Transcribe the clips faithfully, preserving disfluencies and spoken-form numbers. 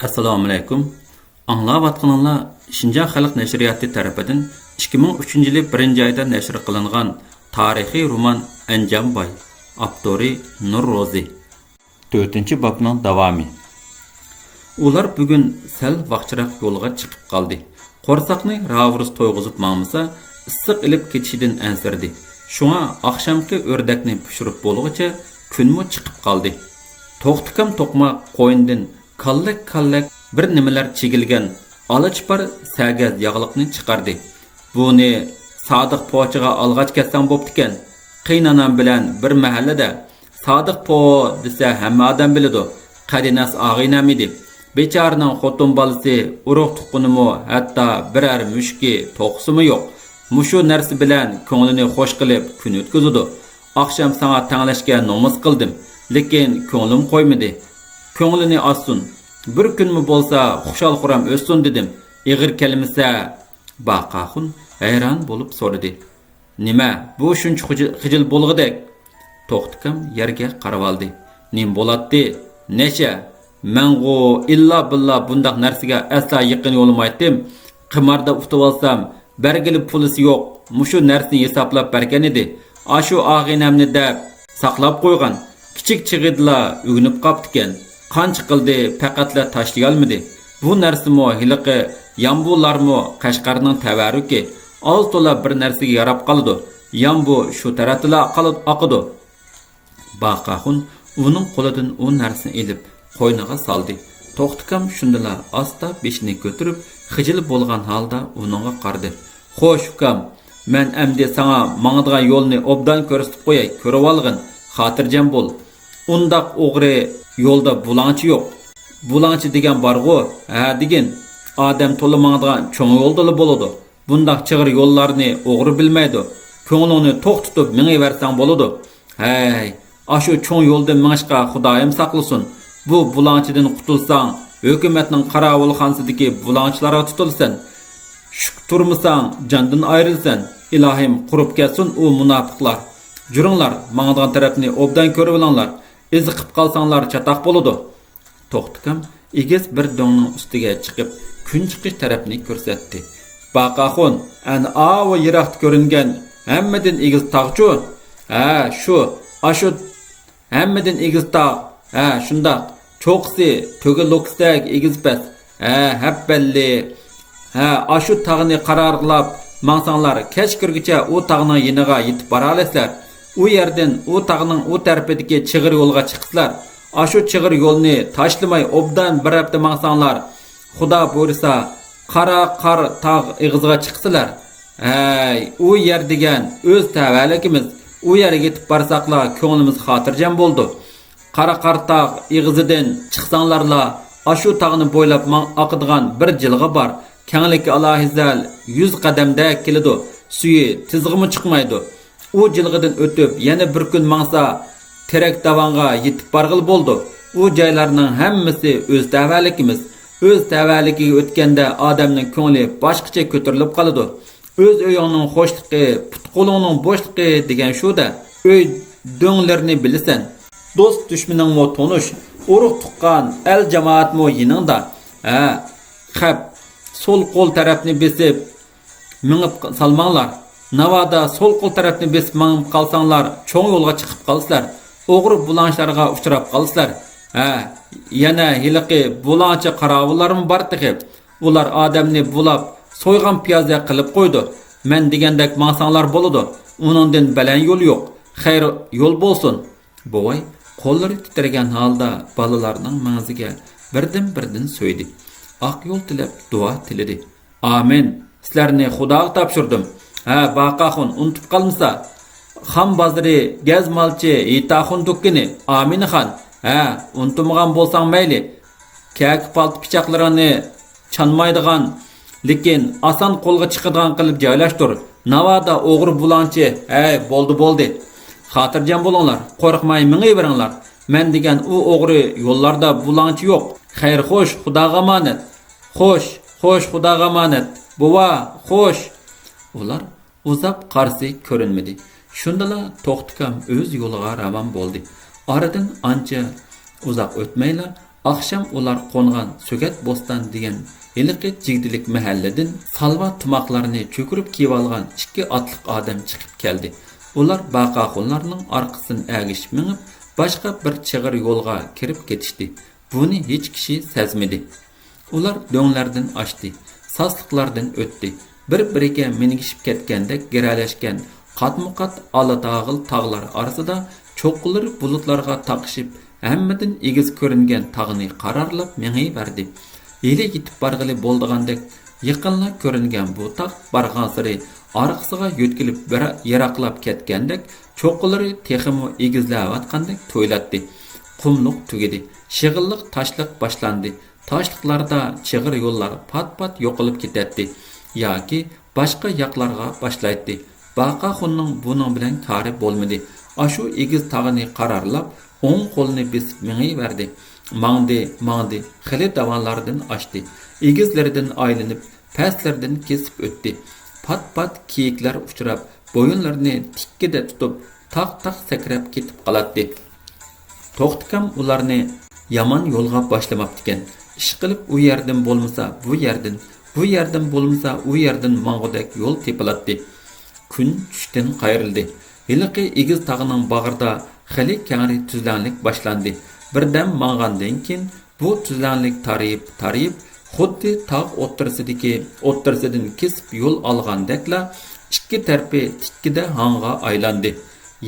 ئەسسالامۇئەلەيكۇم. ئاڭلاۋاتقىنىڭلار شىنجاڭ خەلق نەشرىياتى تەرىپىدىن ئىككى مىڭ ئۈچىنچى يىلى بىرىنچى ئايدا نەشر قىلىنغان تارىخىي رومان ئەنجان باي، ئاپتورى نۇر روزى. تۆتىنچى بابنىڭ داۋامى. ئۇلار بۈگۈن سەل ۋاقچىراق يولغا چىقىپ قالدى. قورساقنى راۋۇرۇس تويغۇزۇپ ماڭمىسا، ئىسسىق ئېلىپ كېتىشىدىن ئەنسىرىدى. شۇڭا ئاخشامقى ئۆردەكنى پىشۇرۇپ بولغۇچە كۈنمۇ چىقىپ قالدى. توختىكام توقماق قوينىدىن كاللەك-كاللەك بىر نېمىلەر چىگىلگەن ئالا چىپار سەگەز ياغلىقنى چىقاردى. بۇنى سادىق پوچىغا ئالغاچ كەتسەڭ بوپتىكەن. قېيىنئانام بىلەن بىر مەھەللىدە سادىق پو دېسە ھەممە ئادەم بىلىدۇ. قەدىناس ئاغىنەم ئىدى. بىچارىنىڭ خوتۇن بالىسى، ئۇرۇق تۇغقىنىمۇ، ھەتتا بىرەر مۈشۈكى، توخۇسىمۇ يوق. مۇشۇ نەرسە بىلەن كۆڭلىنى خوش قىلىپ كۈن ئۆتكۈزىدۇ. ئاخشام ساڭا تەڭلەشكە نومۇس قىلدىم، لېكىن كۆڭلۈم قويمىدى. كۆڭلىنى ئازسۇن. بىر كۈنمۇ بولسا خۇشال-خۇرام ئۆتسۇن دېدىم. ئېغىر كەلمىسە؟ باقاخۇن ھەيران بولۇپ سورىدى. نېمە، بۇ شۇنچە خىجىل، خىجىل بولغۇدەك؟ توختىكام يەرگە قارىۋالدى. نېمە بولاتتى؟ نەشە. مەنغۇ ئىللا بىللا بۇنداق نەرسىگە ئەسلا يېقىن يولىمايتتىم. قىماردا ئۇتۇۋالسام، بەرگىلى پۇلىسى يوق، مۇشۇ نەرسىنى ھېسابلاپ بەرگەن ئىدى. ئاشۇ ئاغىنەمنى دەپ ساقلاپ قويغان. كىچىك چېغىدىلا ئۆگىنىپ قاپتىكەن. قانچە قىلدى، پەقەتلا تاشلىيالمىدى. بۇ نەرسىمۇ ھېلىقى يامبۇلارمۇ قەشقەرنىڭ تەۋەررۈكى. ئاز تولا بىر نەرسىگە ياراپ قالىدۇ. يامبۇ شۇ تەرەپتىلا قالا-، ئاقىدۇ. باقاخۇن ئۇنىڭ قولىدىن ئۇ نەرسىنى ئېلىپ، قوينىغا سالدى. توختىكام شۇندىلا ئاستا بېشىنى كۆتۈرۈپ، خىجىل بولغان ھالدا ئۇنىڭغا قارىدى. خوش ئۇكام، مەن ئەمدى ساڭا ماڭىدىغان يولنى ئوبدان كۆرسىتىپ قوياي، كۆرۈۋالغىن، خاتىرجەم بول. ئۇنداق ئوغرى يولدا بۇلاڭچى يوق. بۇلاڭچى دېگەن بارغۇ، ھە دېگىن. ئادەم تولا ماڭىدىغان چوڭ يولدىلا بولىدۇ. بۇنداق چىغىر يوللارنى ئوغرى بىلمەيدۇ. كۆڭلۈڭنى توق تۇتۇپ مېڭىۋەرسەڭ بولىدۇ. ھەي، ئاشۇ چوڭ يولدىن مېڭىشقا خۇدايىم ساقلىسۇن. بۇ بۇلاڭچىدىن قۇتۇلساڭ، ھۆكۈمەتنىڭ قاراۋۇلخانىسىدىكى بۇلاڭچىلارغا تۇتۇلىسەن. شۈك تۇرمىساڭ، جاندىن ئايرىلىسەن. ئىلاھىم، قۇرۇپ كەتسۇن ئۇ مۇناپىقلار. جۈرۈڭلار، ماڭىدىغان تەرەپنى ئوبدان كۆرۈۋېلىڭلار. ئېزىقىپ قالساڭلار، چاتاق بولىدۇ. توختىكام ئېگىز بىر دۆڭنىڭ ئۈستىگە چىقىپ، كۈن چىقىش تەرەپنى كۆرسەتتى. باقاخۇن، ئەنە ئاۋۇ يىراقتا كۆرۈنگەن ھەممىدىن ئېگىز تاغچۇ؟ ھە، شۇ، ئاشۇ ھەممىدىن ئېگىز تاغ. ھە، شۇنداق. چوققىسى تۆگە لوكىسىدەك ئېگىز پەس. ھە، ھەپپەللى. ھە، ئاشۇ تاغنى قارارغىلاپ ماڭساڭلار، كەچ كىرگۈچە ئۇ تاغنىڭ يېنىغا يېتىپ بارالەيسىلەر. ئۇ يەردىن ئۇ تاغنىڭ ئۇ تەرىپىدىكى چىغىر يولغا چىقىسىلەر. ئاشۇ چىغىر يولنى تاشلىماي ئوبدان بىر ھەپتە ماڭساڭلار، خۇدا بۇيرۇسا، قارا قار تاغ ئېغىزىغا چىقىسىلەر. ھەي، ئۇ يەر دېگەن ئۆز تەۋەلىكىمىز. ئۇ يەرگە يېتىپ بارساقلا كۆڭلىمىز خاتىرجەم بولىدۇ. قارا قار تاغ ئېغىزىدىن چىقساڭلارلا، ئاشۇ تاغنى بويلاپ ماڭ-، ئاقىدىغان بىر جىلغا بار. كەڭلىكى ئالاھىدە يۈز قەدەمدەك كېلىدۇ. سۈيى تىزغىمۇ چىقمايدۇ. ئۇ جىلغىدىن ئۆتۈپ يەنە بىر كۈن ماڭسا، تېرەك داۋانغا يېتىپ بارغىلى بولىدۇ. ئۇ جايلارنىڭ ھەممىسى ئۆز تەۋەلىكىمىز. ئۆز تەۋەلىكىگە ئۆتكەندە ئادەمنىڭ كۆڭلى باشقىچە كۆتۈرۈلۈپ قالىدۇ. ئۆز ئۆيۈڭنىڭ خۇشلۇقى، پۇت-قولۇڭنىڭ بوشلۇقى دېگەن شۇ-دە. ئۆي دۆڭلىرىنى بىلىسەن. دوست-دۈشمىنىڭمۇ تونۇش، ئۇرۇق-تۇغقان، ئەل-جامائەتمۇ يېنىڭدا. ھە، خەپ، سول قول تەرەپنى بېسىپ مېڭىپ سالماڭلار. ناۋادا سول قول تەرەپنى بېسىپ مېڭىپ قالساڭلار، چوڭ يولغا چىقىپ قالىسىلەر. ئوغرى بۇلاڭچىلارغا ئۇچراپ قالىسىلەر. ھە، يەنە ھېلىقى بۇلاڭچى قاراۋۇللارمۇ بار تېخى. ئۇلار ئادەمنى بۇلاپ، سويغان پىيازدەك قىلىپ قويىدۇ. مەن دېگەندەك ماڭساڭلار بولىدۇ. ئۇنىڭدىن بەلەن يول يوق. خەير يول بولسۇن. بوۋاي قوللىرى تىترىگەن ھالدا بالىلارنىڭ مەڭزىگە بىردىن-بىردىن سۆيدى. ئاق يول تىلەپ دۇئا تىلىدى. ئامىن. سىلەرنى خۇداغا تاپشۇردۇم. ھە، باقاخۇن، ئۇنتۇپ قالمىسا. خان بازىرى، گەز مالچى، ھېيتاخۇن دۇكىنى، ئامىنخان. ھە، ئۇنتۇمىغان بولساڭ مەيلى. كەكە پالتا پىچاقلىرىڭنى چانمايدىغان، لېكىن ئاسان قولغا چىقىدىغان قىلىپ جايلاشتۇر. ناۋادا ئوغرى بۇلاڭچى، ھەي، بولدى، بولدى. خاتىرجەم بولۇڭلار، قورقماي مېڭىۋېرىڭلار. مەن دېگەن ئۇ ئوغرى يوللاردا بۇلاڭچى يوق. خەير خوش، خۇداغا ئامانەت. خوش، خوش، خۇداغا ئامانەت. بوۋا، خوش. ئۇلار ئۇزاق قارىسى كۆرۈنمىدى. شۇندىلا توختىكام ئۆز يولىغا راۋان بولدى. ئارىدىن ئانچە ئۇزاق ئۆتمەيلا، ئاخشام ئۇلار قونغان سۆگەت بوستان دېگەن ھېلىقى جىگدىلىك مەھەللىدىن سالۋا تۇماقلارنى چۆكۈرۈپ كىيىۋالغان ئىككى ئاتلىق ئادەم چىقىپ كەلدى. ئۇلار باقاخۇنلارنىڭ ئارقىسىدىن ئەگىشىپ مېڭىپ، باشقا بىر چىغىر يولغا كىرىپ كېتىشتى. بۇنى ھېچ كىشى سەزمىدى. ئۇلار دۆڭلەردىن ئاشتى، ساسلىقلاردىن ئۆتتى. بىر-بىرىگە مىنگىشىپ كەتكەندەك گىرەلەشكەن قاتمۇقات ئالا تاغىل تاغلار ئارىسىدا چوققىلىرى بۇلۇتلارغا تاقىشىپ، ھەممىدىن ئېگىز كۆرۈنگەن تاغنى قارارلاپ مېڭىۋەردى. ھېلى يېتىپ بارغىلى بولىدىغاندەك يېقىنلا كۆرۈنگەن بۇ تاغ بارغانسېرى ئارقىسىغا يۆتكىلىپ بىر يىراقلاپ كەتكەندەك، چوققىلىرى تېخىمۇ ئېگىزلەۋاتقاندەك تۇيۇلاتتى. قۇملۇق تۈگىدى. شېغىللىق تاشلىق باشلاندى. تاشلىقلاردا چىغىر يوللار پات-پات يوقىلىپ كېتەتتى ياكى باشقا ياقلارغا باشلايتتى. باقاخۇننىڭ بۇنىڭ بىلەن كارى بولمىدى. ئاشۇ ئېگىز تاغنى قارارلاپ، ئوڭ قولىنى بېسىپ مېڭىۋەردى. ماڭدى، ماڭدى، خېلى داۋانلاردىن ئاشتى. ئېگىزلىرىدىن ئايلىنىپ، پەسلىرىدىن كېسىپ ئۆتتى. پات-پات كېيىكلەر ئۇچراپ، بويۇنلىرىنى تىككىدە تۇتۇپ، تاق-تاق سەكرەپ كېتىپ قالاتتى. توختىكام ئۇلارنى يامان يولغا باشلىماپتىكەن. ئىشقىلىپ ئۇ يەردىن بولمىسا بۇ يەردىن، بۇ يەردىن بولمىسا ئۇ يەردىن ماڭغۇدەك يول تېپىلاتتى. كۈن چۈشتىن قايرىلدى. ھېلىقى ئېگىز تاغنىڭ باغرىدا خېلى كەڭرى تۈزلەڭلىك باشلاندى. بىردەم ماڭغاندىن كېيىن بۇ تۈزلەڭلىك تارىيىپ، تارىيىپ، خۇددى تاغ ئوتتۇرىسىدىكى، ئوتتۇرىسىدىن كېسىپ يول ئالغاندەكلا، ئىككى تەرىپى تىككىدە ھاڭغا ئايلاندى.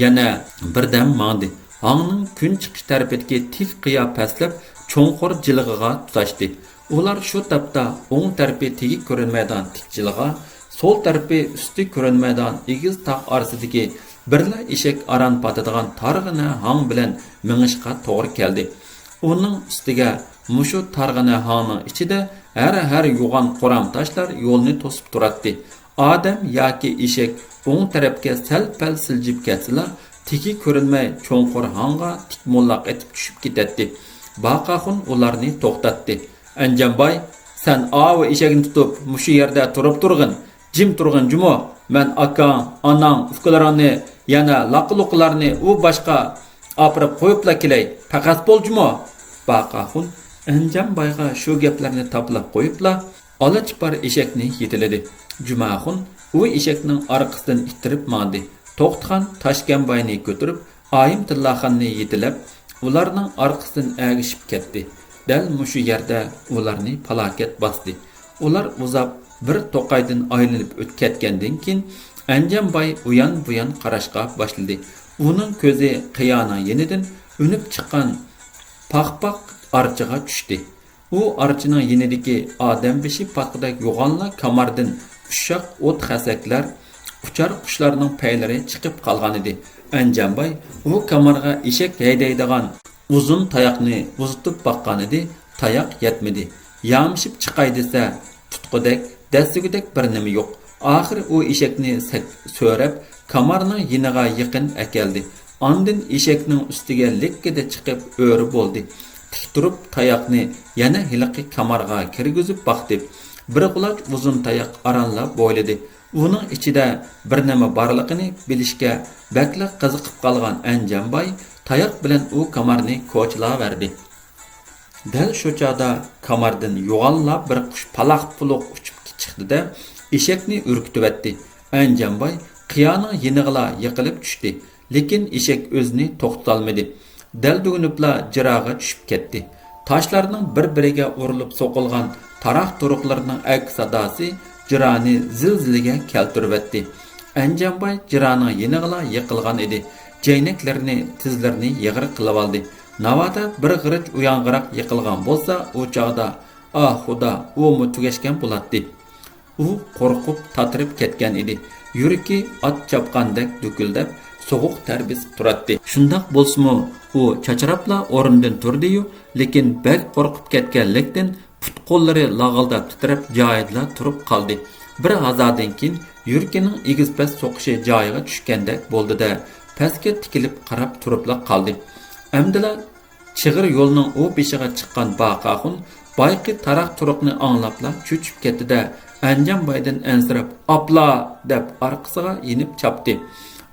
يەنە بىردەم ماڭدى. ھاڭنىڭ كۈن چىقىش تەرىپىدىكى تىك قىيا پەسلەپ، چوڭقۇر جىلغىغا تۇتاشتى. ئۇلار شۇ تاپتا ئوڭ تەرىپى تېگى كۆرۈنمەيدىغان تىك جىلغا، سول تەرىپى ئۈستى كۆرۈنمەيدىغان ئېگىز تاغ ئارىسىدىكى بىرلا ئېشەك ئاران پاتىدىغان تارغىنە ھاڭ بىلەن مېڭىشقا توغرا كەلدى. ئۇنىڭ ئۈستىگە مۇشۇ تارغىنە ھاڭنىڭ ئىچىدە ھەر-ھەر يوغان قورام تاشلار يولنى توسۇپ تۇراتتى. ئادەم ياكى ئېشەك ئوڭ تەرەپكە سەل-پەل سىلجىپ كەتسىلا، تېگى كۆرۈنمەي چوڭقۇر ھاڭغا تىك موللاق ئېتىپ چۈشۈپ كېتەتتى. باقاخۇن ئۇلارنى توختاتتى. ئەنجانباي، سەن ئاۋۇ ئېشەكنى تۇتۇپ، مۇشۇ يەردە تۇرۇپ تۇرغىن. جىم تۇرغىن جۇمۇ. مەن ئاكاڭ، ئاناڭ، ئۇكىلىرىڭنى، يەنە لاققا-لۇققىلارنى ئۇ باشقا ئاپىرىپ قويۇپلا كېلەي. پەقەس بول جۇمۇ. باقاخۇن ئەنجانبايغا شۇ گەپلەرنى تاپىلاپ قويۇپلا، ئالا چىپار ئېشەكنى يېتىلىدى. جۇماخۇن ئۇ ئېشەكنىڭ ئارقىسىدىن ئىتتىرىپ ماڭدى. توختىخان تاشكەنباينى كۆتۈرۈپ، ئايىم تىللاخاننى يېتىلەپ، ئۇلارنىڭ ئارقىسىدىن ئەگىشىپ كەتتى. دەل مۇشۇ يەردە ئۇلارنى پالاكەت باستى. ئۇلار ئۇزاپ بىر توقايدىن ئايلىنىپ ئۆتۈپ كەتكەندىن كېيىن، ئەنجانباي ئۇيان-بۇيان قاراشقا باشلىدى. ئۇنىڭ كۆزى قىيانىڭ يېنىدىن ئۈنۈپ چىققان پاخپاق ئارچىغا چۈشتى. ئۇ ئارچىنىڭ يېنىدىكى ئادەم بېشى پاتقۇدەك يوغانلا كاماردىن ئۇششاق ئوت خەسەكلەر، ئۇچار قۇشلارنىڭ پەيلىرى چىقىپ قالغانىدى. ئەنجانباي ئۇ كامارغا ئېشەك ھەيدەيدىغان ئۇزۇن تاياقنى ئۇزىتىپ باققانىدى، تاياق يەتمىدى. يامىشىپ چىقاي دېسە، تۇتقۇدەك، دەسسىگۈدەك بىر نېمە يوق. ئاخىرى ئۇ ئېشەكنى سەك-، سۆرەپ، كامارنىڭ يېنىغا يېقىن ئەكەلدى. ئاندىن ئېشەكنىڭ ئۈستىگە لىككىدە چىقىپ ئۆرە بولدى. تىك تۇرۇپ تاياقنى يەنە ھېلىقى كامارغا كىرگۈزۈپ باقتى. بىر قۇلاچ ئۇزۇن تاياق ئارانلا بويلىدى. ئۇنىڭ ئىچىدە بىر نېمە بارلىقىنى بىلىشكە بەكلا قىزىقىپ قالغان ئەنجانباي تاياق بىلەن ئۇ كامارنى كوچىلاۋەردى. دەل شۇ چاغدا كاماردىن يوغانلا بىر قۇش پالاق-پۇلۇق ئۇچۇپ چىقتى-دە، ئېشەكنى ئۈركۈتۈۋەتتى. ئەنجانباي قىيانىڭ يېنىغىلا يىقىلىپ چۈشتى. لېكىن ئېشەك ئۆزىنى توختىتالمىدى. دەلدۈگۈنۈپلا جىراغا چۈشۈپ كەتتى. تاشلارنىڭ بىر-بىرىگە ئۇرۇلۇپ سوقۇلغان تاراق-تۇرۇقلىرىنىڭ ئەرك ساداسى جىرانى زىلزىلىگە كەلتۈرۈۋەتتى. ئەنجانباي جىرانىڭ يېنىغىلا يىقىلغان ئىدى. جەينەكلىرىنى، تىزلىرىنى يىغىر قىلىۋالدى. ناۋادا بىر غېرىچ ئۇيانغىراق يىقىلغان بولسا، ئۇ چاغدا، ئاھ، خۇدا، ئۇمۇ تۈگەشكەن بولاتتى. ئۇ قورقۇپ تاتىرىپ كەتكەن ئىدى. يۈرىكى ئات چاپقاندەك دۈكۈلدەپ، سوغۇق تەر بېسىپ تۇراتتى. شۇنداق بولسىمۇ، ئۇ چاچراپلا ئورنىدىن تۇردى-يۇ، لېكىن بەك قورقۇپ كەتكەنلىكتىن، پۇت-قوللىرى لاغىلداپ تىترەپ، جايىدىلا تۇرۇپ قالدى. بىر ھازادىن كېيىن يۈرىكىنىڭ ئېگىز-پەس سوقۇشى جايىغا چۈشكەندەك بولدى-دە، پەسكە تىكىلىپ قاراپ تۇرۇپلا قالدى. ئەمدىلا چىغىر يولنىڭ ئۇ بېشىغا چىققان باقاخۇن بايىقى تاراق-تۇرۇقنى ئاڭلاپلا چۆچۈپ كەتتى-دە، ئەنجانبايدىن ئەنسىرەپ، «ئاپلا!» دەپ ئارقىسىغا يېنىپ چاپتى.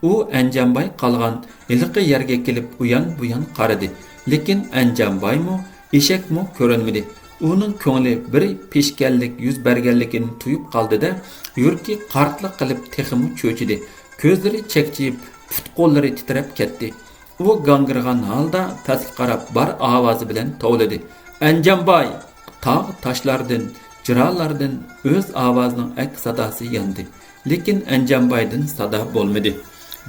ئۇ ئەنجانباي قالغان ھېلىقى يەرگە كېلىپ ئۇيان-بۇيان قارىدى. لېكىن ئەنجانبايمۇ ئېشەكمۇ كۆرۈنمىدى. ئۇنىڭ كۆڭلى بىر پېشكەللىك يۈز بەرگەنلىكىنى تۇيۇپ قالدى-دە، يۈرىكى قارتلىق قىلىپ تېخىمۇ چۆچىدى. كۆزلىرى چەكچىيىپ، پۇت-قوللىرى تىترەپ كەتتى. ئۇ گاڭگىرىغان ھالدا پەسكە قاراپ بار ئاۋازى بىلەن توۋلىدى: «ئەنجانباي!» تاغ تاشلاردىن، جىرالاردىن ئۆز ئاۋازىنىڭ ئەكس ساداسى ياندى. لېكىن ئەنجانبايدىن سادا بولمىدى.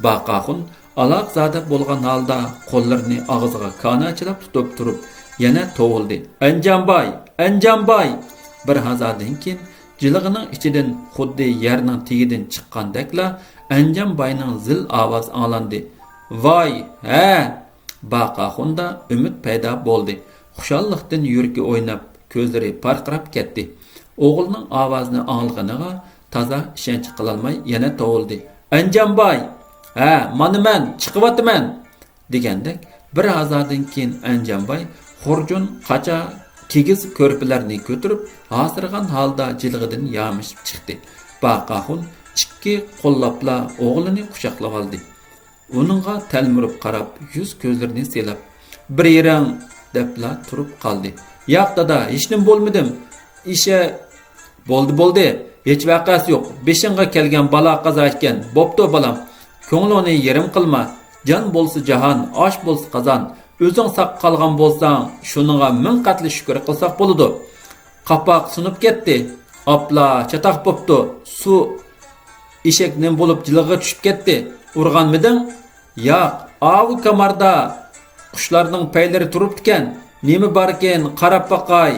باقاخۇن ئالاقزادە بولغان ھالدا قوللىرىنى ئاغزىغا كاناچىلاپ تۇتۇپ تۇرۇپ، يەنە توۋلىدى: «ئەنجانباي! ئەنجانباي!» بىر ھازادىن كېيىن جىلغىنىڭ ئىچىدىن خۇددى يەرنىڭ تېگىدىن چىققاندەكلا ئەنجانباينىڭ زىل ئاۋازى ئاڭلاندى: «ۋاي، ھە!» باقاخۇندا ئۈمىد پەيدا بولدى. خۇشاللىقتىن يۈرىكى ئويناپ، كۆزلىرى پارقىراپ كەتتى. ئوغلىنىڭ ئاۋازىنى ئاڭلىغىنىغا تازا ئىشەنچ قىلالماي يەنە توۋلىدى: «ئەنجانباي!» «ھە، مانا مەن، چىقىۋاتىمەن!» دېگەندەك، بىر ھازادىن كېيىن ئەنجانباي خۇرجۇن، قاچا، كىگىز كۆرپىلەرنى كۆتۈرۈپ، ھاسىرىغان ھالدا جىلغىدىن يامىشىپ چىقتى. باقاخۇن ئىككى قوللاپلا ئوغلىنى قۇچاقلىۋالدى. ئۇنىڭغا تەلمۈرۈپ قاراپ، يۈز-كۆزلىرىنى سىلاپ، «بىر يېرىڭ!» دەپلا تۇرۇپ قالدى. «ياق، دادا، ھېچنېمە بولمىدىم. ئىشە...» «بولدى، بولدى، ھېچ ۋەقەسى يوق. بېشىڭغا كەلگەن بالا-قازا ئىكەن. بوپتۇ، بالام. كۆڭلۈڭنى يېرىم قىلما. جان بولسا جاھان، ئاش بولسا قازان. ئۆزۈڭ ساق قالغان بولساڭ، شۇنىڭغا مىڭ قەتلى شۈكۈر قىلساق بولىدۇ.» قاپاق سۇنۇپ كەتتى. «ئاپلا، چاتاق بوپتۇ. سۇ، ئېشەك نېمە بولۇپ جىلغىغا چۈشۈپ كەتتى؟ ئۇرغانمىدىڭ؟» «ياق، ئاۋۇ كاماردا قۇشلارنىڭ پەيلىرى تۇرۇپتىكەن. نېمە باركىن، قاراپ باقاي.»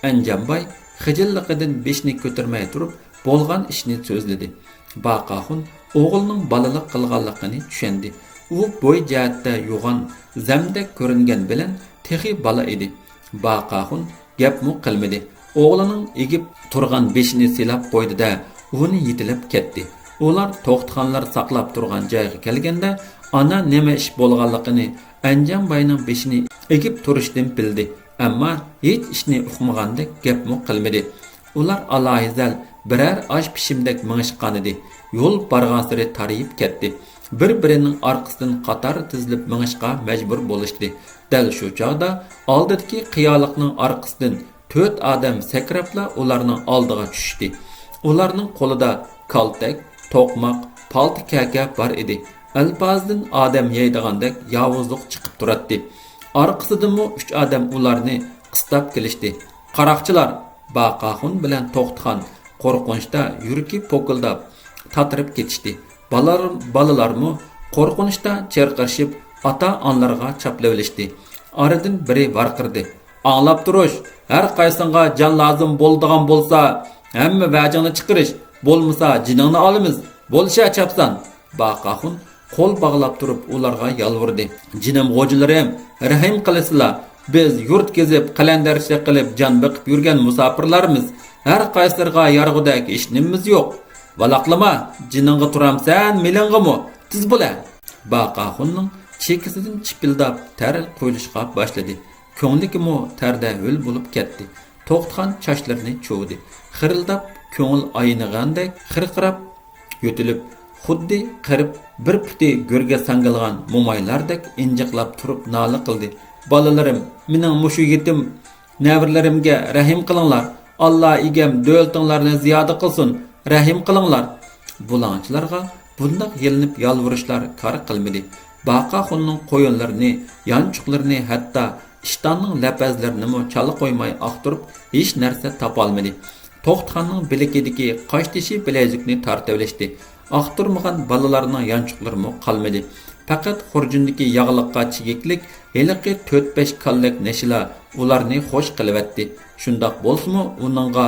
ئەنجانباي خىجىللىقىدىن بېشىنى كۆتۈرمەي تۇرۇپ، بولغان ئىشنى سۆزلىدى. باقاخۇن ئوغلىنىڭ بالىلىق قىلغانلىقىنى چۈشەندى. ئۇ بوي جەھەتتە يوغان، زەمدەك كۆرۈنگەن بىلەن تېخى بالا ئىدى. باقاخۇن گەپمۇ قىلمىدى. ئوغلىنىڭ ئېگىپ تۇرغان بېشىنى سىلاپ قويدى-دە، ئۇنى يېتىلەپ كەتتى. ئۇلار توختىخانلار ساقلاپ تۇرغان جايغا كەلگەندە، ئانا نېمە ئىش بولغانلىقىنى ئەنجانباينىڭ بېشىنى ئېگىپ تۇرۇشىدىن بىلدى. ئەمما ھېچ ئىشنى ئۇقمىغاندەك گەپمۇ قىلمىدى. ئۇلار ئالاھىدەل بىرەر ئاش پىشىمدەك مېڭىشقانىدى. يول بارغانسېرى تارىيىپ كەتتى. بىر-بىرىنىڭ ئارقىسىدىن قاتار تىزىلىپ مېڭىشقا مەجبۇر بولۇشتى. دەل شۇ چاغدا ئالدىدىكى قىيالىقنىڭ ئارقىسىدىن تۆت ئادەم سەكرەپلا ئۇلارنىڭ ئالدىغا چۈشتى. ئۇلارنىڭ قولىدا كالتەك، توقماق، پالتا-كەكە بار ئىدى. ئەلپازىدىن ئادەم يەيدىغاندەك ياۋۇزلۇق چىقىپ تۇراتتى. ئارقىسىدىنمۇ ئۈچ ئادەم ئۇلارنى قىستاپ كېلىشتى. قاراقچىلار، باقاخۇن بىلەن توختىخان قورقۇنچتا يۈرىكى پوكۇلداپ، تاتىرىپ كېتىشتى. بالار-، بالىلارمۇ قورقۇنچتا چىرقىرىشىپ، ئاتا-ئانىلىرىغا چاپلىۋېلىشتى. ئارىدىن بىرى ۋارقىرىدى: «ئاڭلاپ تۇرۇش! ھەر قايسىڭغا جان لازىم بولىدىغان بولسا، ھەممە ۋەجىڭنى چىقىرىش، بولمىسا جېنىڭنى ئالىمىز! بولىشە چاپسان!» باقاخۇن قول باغلاپ تۇرۇپ ئۇلارغا يالۋۇردى: «جېنىم غوجىلىرىم، رەھىم قىلىسىلا! بىز يۇرت كېزىپ، قەلەندەرچىلىك قىلىپ جان بېقىپ يۈرگەن مۇساپىرلارمىز. ھەر قايسىلىرىغا يارىغۇدەك ھېچنېمىمىز يوق. ۋالاقلىما، جېنىڭغا تۇرامسەن، مېلىڭغىمۇ؟ تېز بولە!» باقاخۇننىڭ چېكىسىدىن چىپىلداپ تەر قۇيۇلۇشقا باشلىدى. كۆڭلىكىمۇ تەردە ھۆل بولۇپ كەتتى. توختىخان چاچلىرىنى چۇۋۇدى. خىرىلداپ، كۆڭۈل ئاينىغاندەك خىرقىراپ يۆتىلىپ، خۇددى قېرىپ، بىر پۇتى گۆرگە ساڭگىلىغان مومايلاردەك ئىنجىقلاپ تۇرۇپ نالە قىلدى: «بالىلىرىم، مېنىڭ مۇشۇ يېتىم نەۋرىلىرىمگە رەھىم قىلىڭلار! ئاللا ئىگەم دۆلىتىڭلارنى زىيادە قىلسۇن! رەھىم قىلىڭلار!» بۇلاڭچىلارغا بۇنداق يېلىنىپ يالۋۇرۇشلار كار قىلمىدى. باقاخۇننىڭ قويۇنلىرىنى، يانچۇقلىرىنى، ھەتتا ئىشتاننىڭ لەپەزلىرىنىمۇ چالا قويماي ئاختۇرۇپ، ھېچ نەرسە تاپالمىدى. توختىخاننىڭ بىلىكىدىكى قاشتېشى بىلەيزۈكنى تارتىۋېلىشتى. ئاختۇرمىغان بالىلارنىڭ يانچۇقلىرىمۇ قالمىدى. پەقەت خۇرجۇندىكى ياغلىققا چىگىكلىك ھېلىقى تۆت-بەش كاللەك نېشىلا ئۇلارنى خوش قىلىۋەتتى. شۇنداق بولسىمۇ، ئۇنىڭغا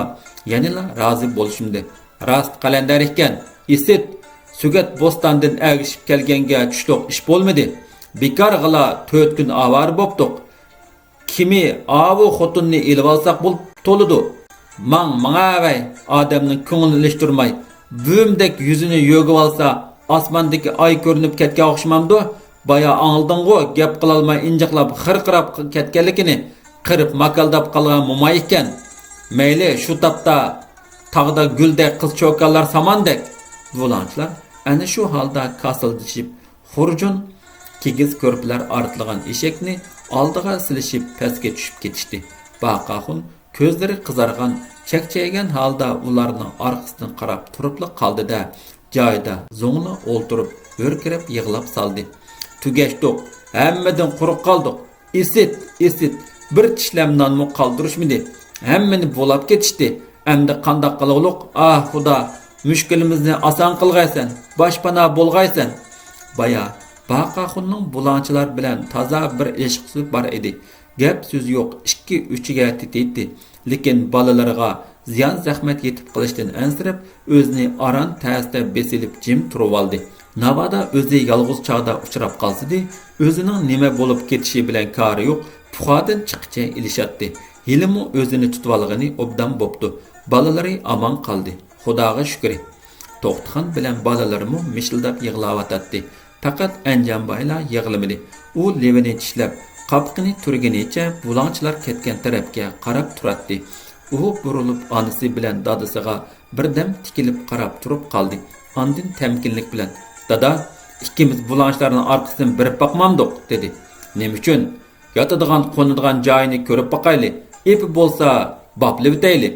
يەنىلا رازى بولۇشمىدى. «راست قەلەندەر ئىكەن، ئىسىت، سۆگەت بوستاندىن ئەگىشىپ كەلگەنگە چۈشلۈق ئىش بولمىدى. بىكارغىلا تۆت كۈن ئاۋارە بوپتۇق. كىمى ئاۋۇ خوتۇننى ئېلىۋالساق بولۇپ تولىدۇ. ماڭ، ماڭاۋەي، ئادەمنىڭ كۆڭلىنى ئېلىشتۇرماي، بۈۋىمدەك يۈزىنى يۆگىۋالسا، ئاسماندىكى ئاي كۆرۈنۈپ كەتكەن ئوخشىمامدۇ؟ بايا ئاڭلىدىڭغۇ، گەپ قىلالماي ئىنجىقلاپ خىرقىراپ كەتكەنلىكىنى. قېرىپ ماكالداپ قالغان موماي ئىكەن. مەيلى، شۇ تاپتا تاغدا گۈلدەك قىز چوكانلار ساماندەك.» بۇلاڭچىلار ئەنە شۇ ھالدا كاسىلدىشىپ، خۇرجۇن، كىگىز كۆرپىلەر ئارتلىغان ئېشەكنى ئالدىغا سېلىشىپ پەسكە چۈشۈپ كېتىشتى. باقاخۇن كۆزلىرى قىزارغان، چەكچەيگەن ھالدا ئۇلارنىڭ ئارقىسىدىن قاراپ تۇرۇپلا قالدى-دە، جايىدا زوڭلا ئولتۇرۇپ، ھۆركىرەپ يىغلاپ سالدى. تۈگەشتۇق، ھەممىدىن قۇرۇق قالدۇق. ئىسىت، ئىسىت، بىر چىشلەم نانمۇ قالدۇرۇشمىدى. ھەممىنى بۇلاپ كېتىشتى. ئەمدى قانداق قىلغۇلۇق؟ ئاھ، خۇدا، مۈشكۈلىمىزنى ئاسان قىلغايسەن، باشپانا بولغايسەن. بايا باقاخۇننىڭ بۇلاڭچىلار بىلەن تازا بىر ئىلىشقۇسى بار ئىدى. گەپ سۆزى يوق، ئىككى ئۈچىگە تېتىيتتى. لېكىن بالىلىرىغا زىيان زەخمەت يېتىپ قېلىشتىن ئەنسىرەپ، ئۆزىنى ئاران تەستە بېسىلىپ جىم تۇرۇۋالدى. ناۋادا ئۆزى يالغۇز چاغدا ئۇچراپ قالسىدى، ئۆزىنىڭ نېمە بولۇپ كېتىشى بىلەن كارى يوق، پۇخادىن چىققىچە ئېلىشاتتى. ھېلىمۇ ئۆزىنى تۇتۇۋالغىنى ئوبدان بوپتۇ. بالىلىرى ئامان قالدى. خۇداغا شۈكرى. توختىخان بىلەن بالىلىرىمۇ مىشىلداپ يىغلاۋاتاتتى. پەقەت ئەنجانبايلا يىغلىمىدى. ئۇ لېۋىنى چىشلەپ، قاپىقىنى تۈرگىنىچە بۇلاڭچىلار كەتكەن تەرەپكە قاراپ تۇراتتى. ئۇ بۇرۇلۇپ ئانىسى بىلەن دادىسىغا بىردەم تىكىلىپ قاراپ تۇرۇپ قالدى. ئاندىن تەمكىنلىك بىلەن، دادا، ئىككىمىز بۇلاڭچىلارنىڭ ئارقىسىدىن بېرىپ باقمامدۇق؟ دېدى. نېمە ئۈچۈن؟ ياتىدىغان، قونىدىغان جايىنى كۆرۈپ باقايلى. ئېپى بولسا باپلىۋېتەيلى.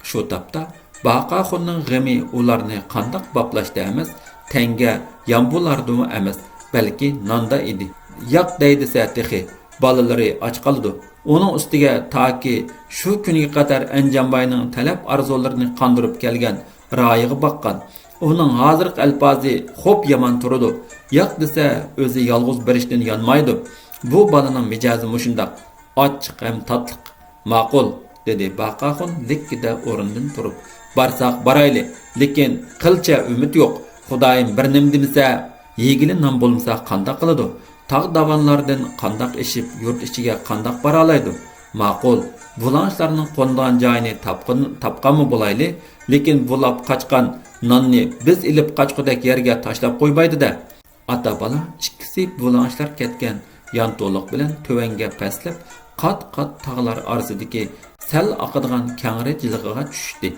شۇ تاپتا باقاخۇننىڭ غېمى ئۇلارنى قانداق باپلاشتا ئەمەس، تەڭگە يامبۇلاردىمۇ ئەمەس، بەلكى ناندا ئىدى. ياق دەي دېسە تېخى، بالىلىرى ئاچ قالىدۇ. ئۇنىڭ ئۈستىگە تاكى شۇ كۈنگە قەدەر ئەنجانباينىڭ تەلەپ ئارزۇلىرىنى قاندۇرۇپ كەلگەن رايىغا باققان. ئۇنىڭ ھازىرقى ئەلپازى خوپ يامان تۇرىدۇ. ياق دېسە ئۆزى يالغۇز بېرىشتىن يانمايدۇ. بۇ بالىنىڭ مىجەزى مۇشۇنداق، ئاچچىق ھەم تاتلىق. ماقۇل، دېدى باقاخۇن لىككىدە ئورنىدىن تۇرۇپ. بارساق بارايلى، لېكىن قىلچە ئۈمىد يوق. خۇدايىم بىر نېمە دېمىسە، يېگىلى نان بولمىسا قانداق قىلىدۇ؟ تاغ داۋانلاردىن قانداق ئېشىپ، يۇرت ئىچىگە قانداق بارالايدۇ؟ ماقۇل، بۇلاڭچىلارنىڭ قونىدىغان جايىنى تاپقىن-، تاپقانمۇ بولايلى، لېكىن بۇلاپ قاچقان ناننى بىز ئېلىپ قاچقۇدەك يەرگە تاشلاپ قويمايدۇ-دە. ئاتا-بالا ئىككىسى بۇلاڭچىلار كەتكەن يانتۇلۇق بىلەن تۆۋەنگە پەسلەپ، قات-قات تاغلار ئارىسىدىكى سەل ئاقىدىغان كەڭرى جىلغىغا چۈشتى.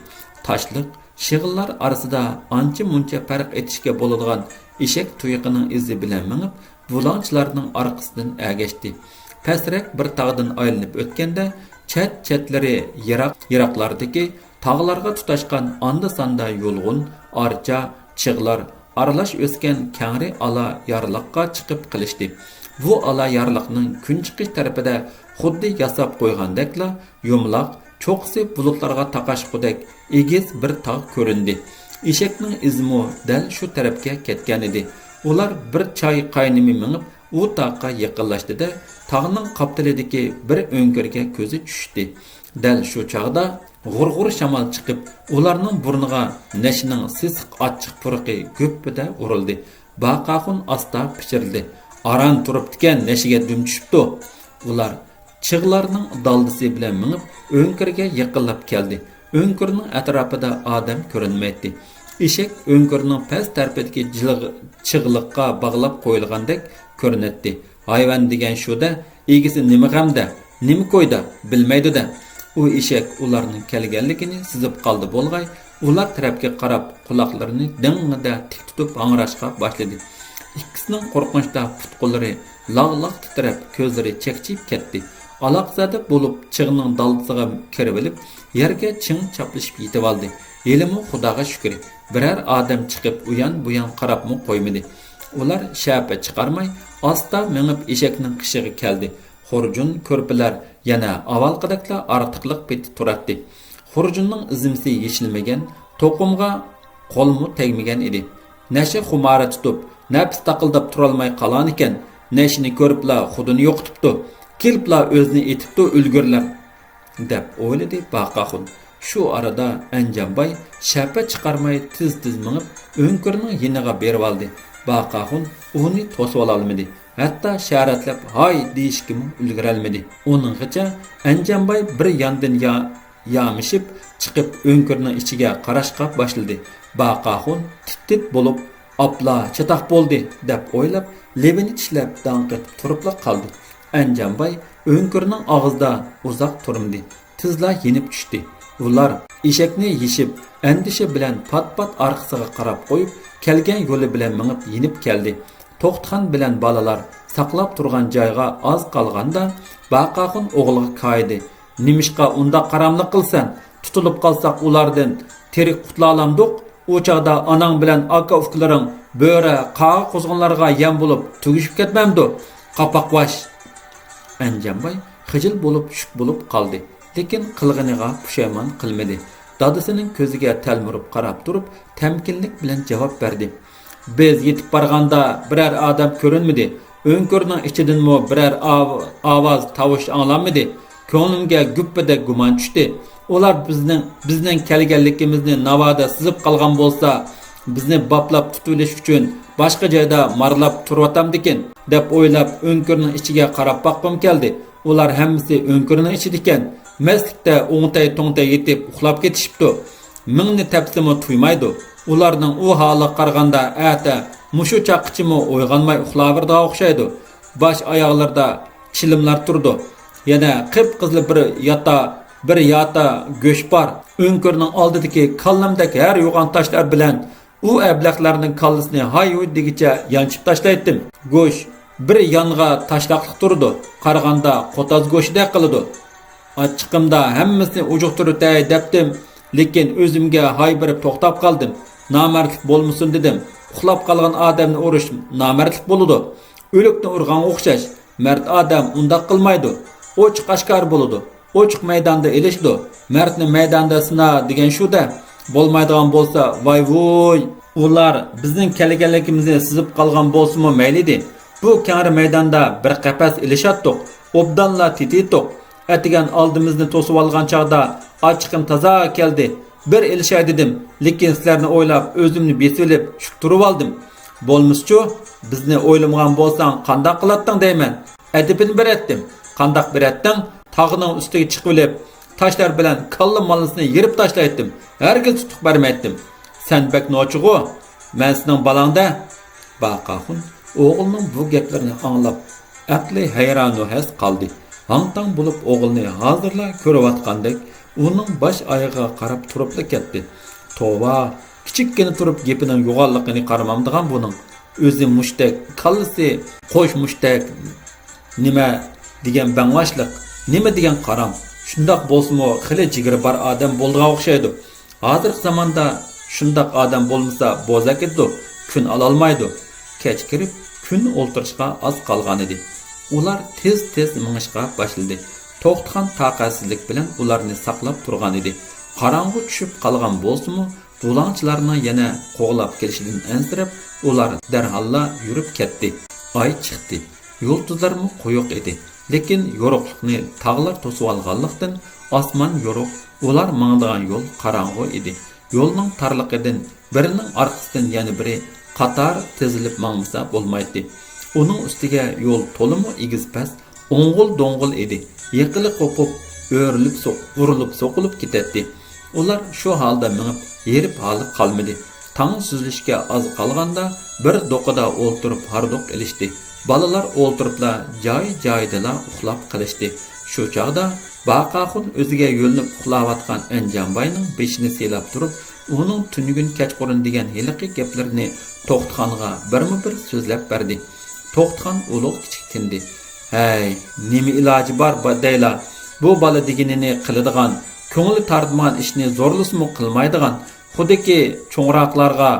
تاشلىق، شېغىللار ئارىسىدا ئانچە-مۇنچە پەرق ئېتىشكە بولىدىغان ئېشەك تۇيىقىنىڭ ئىزى بىلەن مېڭىپ، بۇلاڭچىلارنىڭ ئارقىسىدىن ئەگەشتى. پەسرەك بىر تاغدىن ئايلىنىپ ئۆتكەندە، چەت-چەتلىرى يىراق-يىراقلاردىكى تاغلارغا تۇتاشقان ئاندا-ساندا يۇلغۇن، ئارچا، چىغلار، ئارىلاش ئۆسكەن كەڭرى ئالا يارلىققا چىقىپ قېلىشتى. بۇ ئالا يارلىقنىڭ كۈنچىقىش تەرىپىدە خۇددى ياساپ قويغاندەكلا يۇمىلاق، چوققىسى بۇلۇتلارغا تاقاشقۇدەك ئېگىز بىر تاغ كۆرۈندى. ئېشەكنىڭ ئىزىمۇ دەل شۇ تەرەپكە كەتكەنىدى. ئۇلار بىر چاي قاينىمى مېڭىپ، ئۇ تاغقا يېقىنلاشتى-دە، تاغنىڭ قاپتىلىدىكى بىر ئۆڭكۈرگە كۆزى چۈشتى. دەل شۇ چاغدا غۇر-غۇر شامال چىقىپ، ئۇلارنىڭ بۇرنىغا نەشنىڭ سېسىق ئاچچىق پۇرىقى گۈپپىدە ئۇرۇلدى. باقاخۇن ئاستا پىچىرلىدى. ئاران تۇرۇپتىكەن، نەشىگە دۈم چۈشۈپتۇ. ئۇلار چىغلارنىڭ دالدىسى بىلەن مېڭىپ، ئۆڭكۈرگە يېقىنلاپ كەلدى. ئۆڭكۈرنىڭ ئەتراپىدا ئادەم كۆرۈنمەيتتى. ئېشەك ئۆڭكۈرنىڭ پەس تەرىپىدىكى جىلغ-، چىغلىققا باغلاپ قويۇلغاندەك كۆرۈنەتتى. ھايۋان دېگەن شۇ-دە، ئىگىسى نېمە غەمدە، نېمە كويدا، بىلمەيدۇ-دە. ئۇ ئېشەك ئۇلارنىڭ كەلگەنلىكىنى سېزىپ قالدى بولغاي، ئۇلار تەرەپكە قاراپ قۇلاقلىرىنى دىڭڭىدە تىك تۇتۇپ ھاڭراشقا باشلىدى. ئىككىسىنىڭ قورقۇنچتا پۇت-قوللىرى لاغ-لاغ تىترەپ، كۆزلىرى چەكچىيىپ كەتتى. ئالاقزادە بولۇپ چىغنىڭ دالدىسىغا كىرىۋېلىپ، يەرگە چىڭ چاپلىشىپ يېتىۋالدى. ھېلىمۇ خۇداغا شۈكرى، بىرەر ئادەم چىقىپ ئۇيان-بۇيان قاراپمۇ قويمىدى. ئۇلار شەپە چىقارماي، ئاستا مېڭىپ ئېشەكنىڭ قېشىغا كەلدى. خۇرجۇن كۆرپىلەر يەنە ئاۋۋالقىدەكلا ئارتۇقلۇق پېتى تۇراتتى. خۇرجۇننىڭ ئىزىمسى يېشىلمىگەن، توقۇمغا قولمۇ تەگمىگەن ئىدى. نەشە خۇمارى تۇتۇپ، نەپىسى تاقىلداپ تۇرالماي قالغانىكەن، نەشىنى كۆرۈپلا خۇدىنى يوقىتىپتۇ، كېلىپلا ئۆزىنى ئېتىپتۇ ئۆلگۈرلەر، دەپ ئويلىدى باقاخۇن. شۇ ئارىدا ئەنجانباي شەپە چىقارماي تېز-تېز مېڭىپ، ئۆڭكۈرنىڭ يېنىغا بېرىۋالدى. باقاخۇن ئۇنى توسۇۋالالمىدى، ھەتتا شەرەتلەپ ھاي دېيىشكىمۇ ئۈلگۈرەلمىدى. ئۇنىڭغىچە ئەنجانباي بىر ياندىن يا-، يامىشىپ چىقىپ، ئۆڭكۈرنىڭ ئىچىگە قاراشقا باشلىدى. باقاخۇن تىت-تىت بولۇپ، ئاپلا چاتاق بولدى، دەپ ئويلاپ، لېۋىنى چىشلەپ داڭ قېتىپ تۇرۇپلا قالدى. ئەنجانباي ئۆڭكۈرنىڭ ئاغزىدا ئۇزاق تۇرمىدى، تېزلا يېنىپ چۈشتى. ئۇلار ئېشەكنى يېشىپ، ئەندىشە بىلەن پات-پات ئارقىسىغا قاراپ قويۇپ، كەلگەن يولى بىلەن مېڭىپ يېنىپ كەلدى. توختىخان بىلەن بالىلار ساقلاپ تۇرغان جايغا ئاز قالغاندا، باقاخۇن ئوغلىغا كايىدى. نېمىشقا ئۇنداق قاراملىق قىلىسەن؟ تۇتۇلۇپ قالساق ئۇلاردىن تىرىك قۇتۇلالامدۇق؟ ئۇ چاغدا ئاناڭ بىلەن ئاكا-ئۇكىلىرىڭ بۆرە، قاغا-قۇزغۇنلارغا يەم بولۇپ تۈگىشىپ كەتمەمدۇ؟ قاپاقباش! ئەنجانباي خىجىل بولۇپ شۈك بولۇپ قالدى. لېكىن قىلغىنىغا پۇشايمان قىلمىدى. دادىسىنىڭ كۆزىگە تەلمۈرۈپ قاراپ تۇرۇپ، تەمكىنلىك بىلەن جاۋاب بەردى. بىز يېتىپ بارغاندا بىرەر ئادەم كۆرۈنمىدى. ئۆڭكۈرنىڭ ئىچىدىنمۇ بىرەر ئاۋ-، ئاۋاز، تاۋۇش ئاڭلانمىدى. كۆڭلۈمگە گۈپپىدەك گۇمان چۈشتى. ئۇلار بىزنىڭ، بىزنىڭ كەلگەنلىكىمىزنى ناۋادا سېزىپ قالغان بولسا، بىزنى باپلاپ تۇتۇۋېلىش ئۈچۈن باشقا جايدا مارىلاپ تۇرۇۋاتامدىكىن، دەپ ئويلاپ، ئۆڭكۈرنىڭ ئىچىگە قاراپ باققۇم كەلدى. ئۇلار ھەممىسى ئۆڭكۈرنىڭ ئىچىدىكەن. مەستلىكتە ئوڭتەي-توڭتەي يېتىپ ئۇخلاپ كېتىشىپتۇ. مىڭنى تەپسىمۇ تۇيمايدۇ. ئۇلارنىڭ ئۇ ھالىغا قارىغاندا ئەتە مۇشۇ چاغقىچىمۇ ئويغانماي ئۇخلاۋېرىدىغان ئوخشايدۇ. باش ئاياغلىرىدا چىلىملار تۇرىدۇ. يەنە قىپقىزىل بىر ياتا، بىر ياتا گۆش بار. ئۆڭكۈرنىڭ ئالدىدىكى كاللامدەك ھەر يوغان تاشلار بىلەن ئۇ ئەبلەخلەرنىڭ كاللىسىنى ھاي-ھۇي دېگۈچە يانچىپ تاشلايتتىم. گۆش بىر يانغا تاشلاقلىق تۇرىدۇ، قارىغاندا قوتاز گۆشىدەك قىلىدۇ. ئاچچىقىمدا ھەممىسىنى ئۇجۇقتۇرۇۋېتەي دەپتىم، لېكىن ئۆزۈمگە ھاي بېرىپ توختاپ قالدىم. نامەردلىك بولمىسۇن دېدىم. ئۇخلاپ قالغان ئادەمنى ئۇرۇش نامەردلىك بولىدۇ. ئۆلۈكنى ئۇرغانغا ئوخشاش. مەرد ئادەم ئۇنداق قىلمايدۇ. ئوچۇق ئاشكارا بولىدۇ. ئوچۇق مەيداندا ئېلىشىدۇ. مەردنى مەيداندا سىنا دېگەن شۇ-دە. بولمايدىغان بولسا، ۋاي-ۋۇي! ئۇلار بىزنىڭ كەلگەنلىكىمىزنى سېزىپ قالغان بولسىمۇ مەيلىدى. بۇ كەڭرى مەيداندا بىر قەپەس ئېلىشاتتۇق. ئوبدانلا تېتىيتتۇق. ئەتىگەن ئالدىمىزنى توسۇۋالغان چاغدا ئاچچىقىم تازا كەلدى. بىر ئېلىشاي دېدىم، لېكىن سىلەرنى ئويلاپ ئۆزۈمنى بېسىۋېلىپ شۈك تۇرۇۋالدىم. بولمىسىچۇ، بىزنى ئويلىمىغان بولساڭ قانداق قىلاتتىڭ دەيمەن. ئەدىپىنى بېرەتتىم. قانداق بېرەتتىڭ؟ تاغنىڭ ئۈستىگە چىقىۋېلىپ، تاشلار بىلەن كاللا-ماللىسىنى يېرىپ تاشلايتتىم. ھەرگىز تۇتۇق بەرمەيتتىم. سەن بەك نوچىغۇ؟ مەن سېنىڭ بالاڭ-دە. باقاخۇن ئوغلىنىڭ بۇ گەپلىرىنى ئاڭلاپ، ئەقلى ھەيرانۇ ھەس قالدى. ھاڭ-تاڭ بولۇپ ئوغلىنى ھازىرلا كۆرۈۋاتقاندەك ئۇنىڭ باش ئايىغىغا قاراپ تۇرۇپلا كەتتى. توۋا، كىچىككىنە تۇرۇپ گېپىنىڭ يوغانلىقىنى قارىمامدىغان بۇنىڭ. ئۆزى مۇشتەك، كاللىسى قوش مۇشتەك. نېمە دېگەن بەڭۋاشلىق، نېمە دېگەن قارام. شۇنداق بولسىمۇ خېلى جىگىرى بار ئادەم بولىدىغان ئوخشايدۇ. ھازىرقى زاماندا شۇنداق ئادەم بولمىسا بوزەك ئىدى، كۈن ئالالمايدۇ. كەچ كىرىپ، كۈن ئولتۇرۇشقا ئاز قالغانىدى. ئۇلار تېز-تېز مېڭىشقا باشلىدى. توختىخان تاقەتسىزلىك بىلەن ئۇلارنى ساقلاپ تۇرغانىدى. قاراڭغۇ چۈشۈپ قالغان بولسىمۇ، بۇلاڭچىلارنىڭ يەنە قوغلاپ كېلىشىدىن ئەنسىرەپ، ئۇلار دەرھاللا يۈرۈپ كەتتى. ئاي چىقتى. يۇلتۇزلارمۇ قويۇق ئىدى. لېكىن يورۇقلۇقنى تاغلار توسۇۋالغانلىقتىن، ئاسمان يورۇق، ئۇلار ماڭىدىغان يول قاراڭغۇ ئىدى. يولنىڭ تارلىقىدىن بىرىنىڭ ئارقىسىدىن يەنە بىرى قاتار تىزىلىپ ماڭمىسا بولمايتتى. ئۇنىڭ ئۈستىگە يول تولىمۇ ئېگىز-پەس، ئوڭغۇل-دوڭغۇل ئىدى. يېقىلى قوپۇپ، ئۆرۈلۈپ سوق-، ئۇرۇلۇپ سوقۇلۇپ كېتەتتى. ئۇلار شۇ ھالدا مېڭىپ، ھېرىپ ھالى قالمىدى. تاڭ سۈزۈلۈشكە ئاز قالغاندا، بىر دوقىدا ئولتۇرۇپ ھاردۇق ئېلىشتى. بالىلار ئولتۇرۇپلا جاي-جايىدىلا ئۇخلاپ قېلىشتى. شۇ چاغدا باقاخۇن ئۆزىگە يۆلىنىپ ئۇخلاۋاتقان ئەنجانباينىڭ بېشىنى سىيلاپ تۇرۇپ، ئۇنىڭ تۈنۈگۈن كەچقۇرۇن دېگەن ھېلىقى گەپلىرىنى توختىخانغا بىرمۇبىر سۆزلەپ بەردى. توختىخان ئۇلۇغ-كىچىك تىندى. ھەي، نېمە ئىلاجى بار با-، دەيلا؟ بۇ بالا دېگىنىنى قىلىدىغان، كۆڭلى تارتمىغان ئىشنى زورلىسىمۇ قىلمايدىغان، خۇددىكى چوڭراقلارغا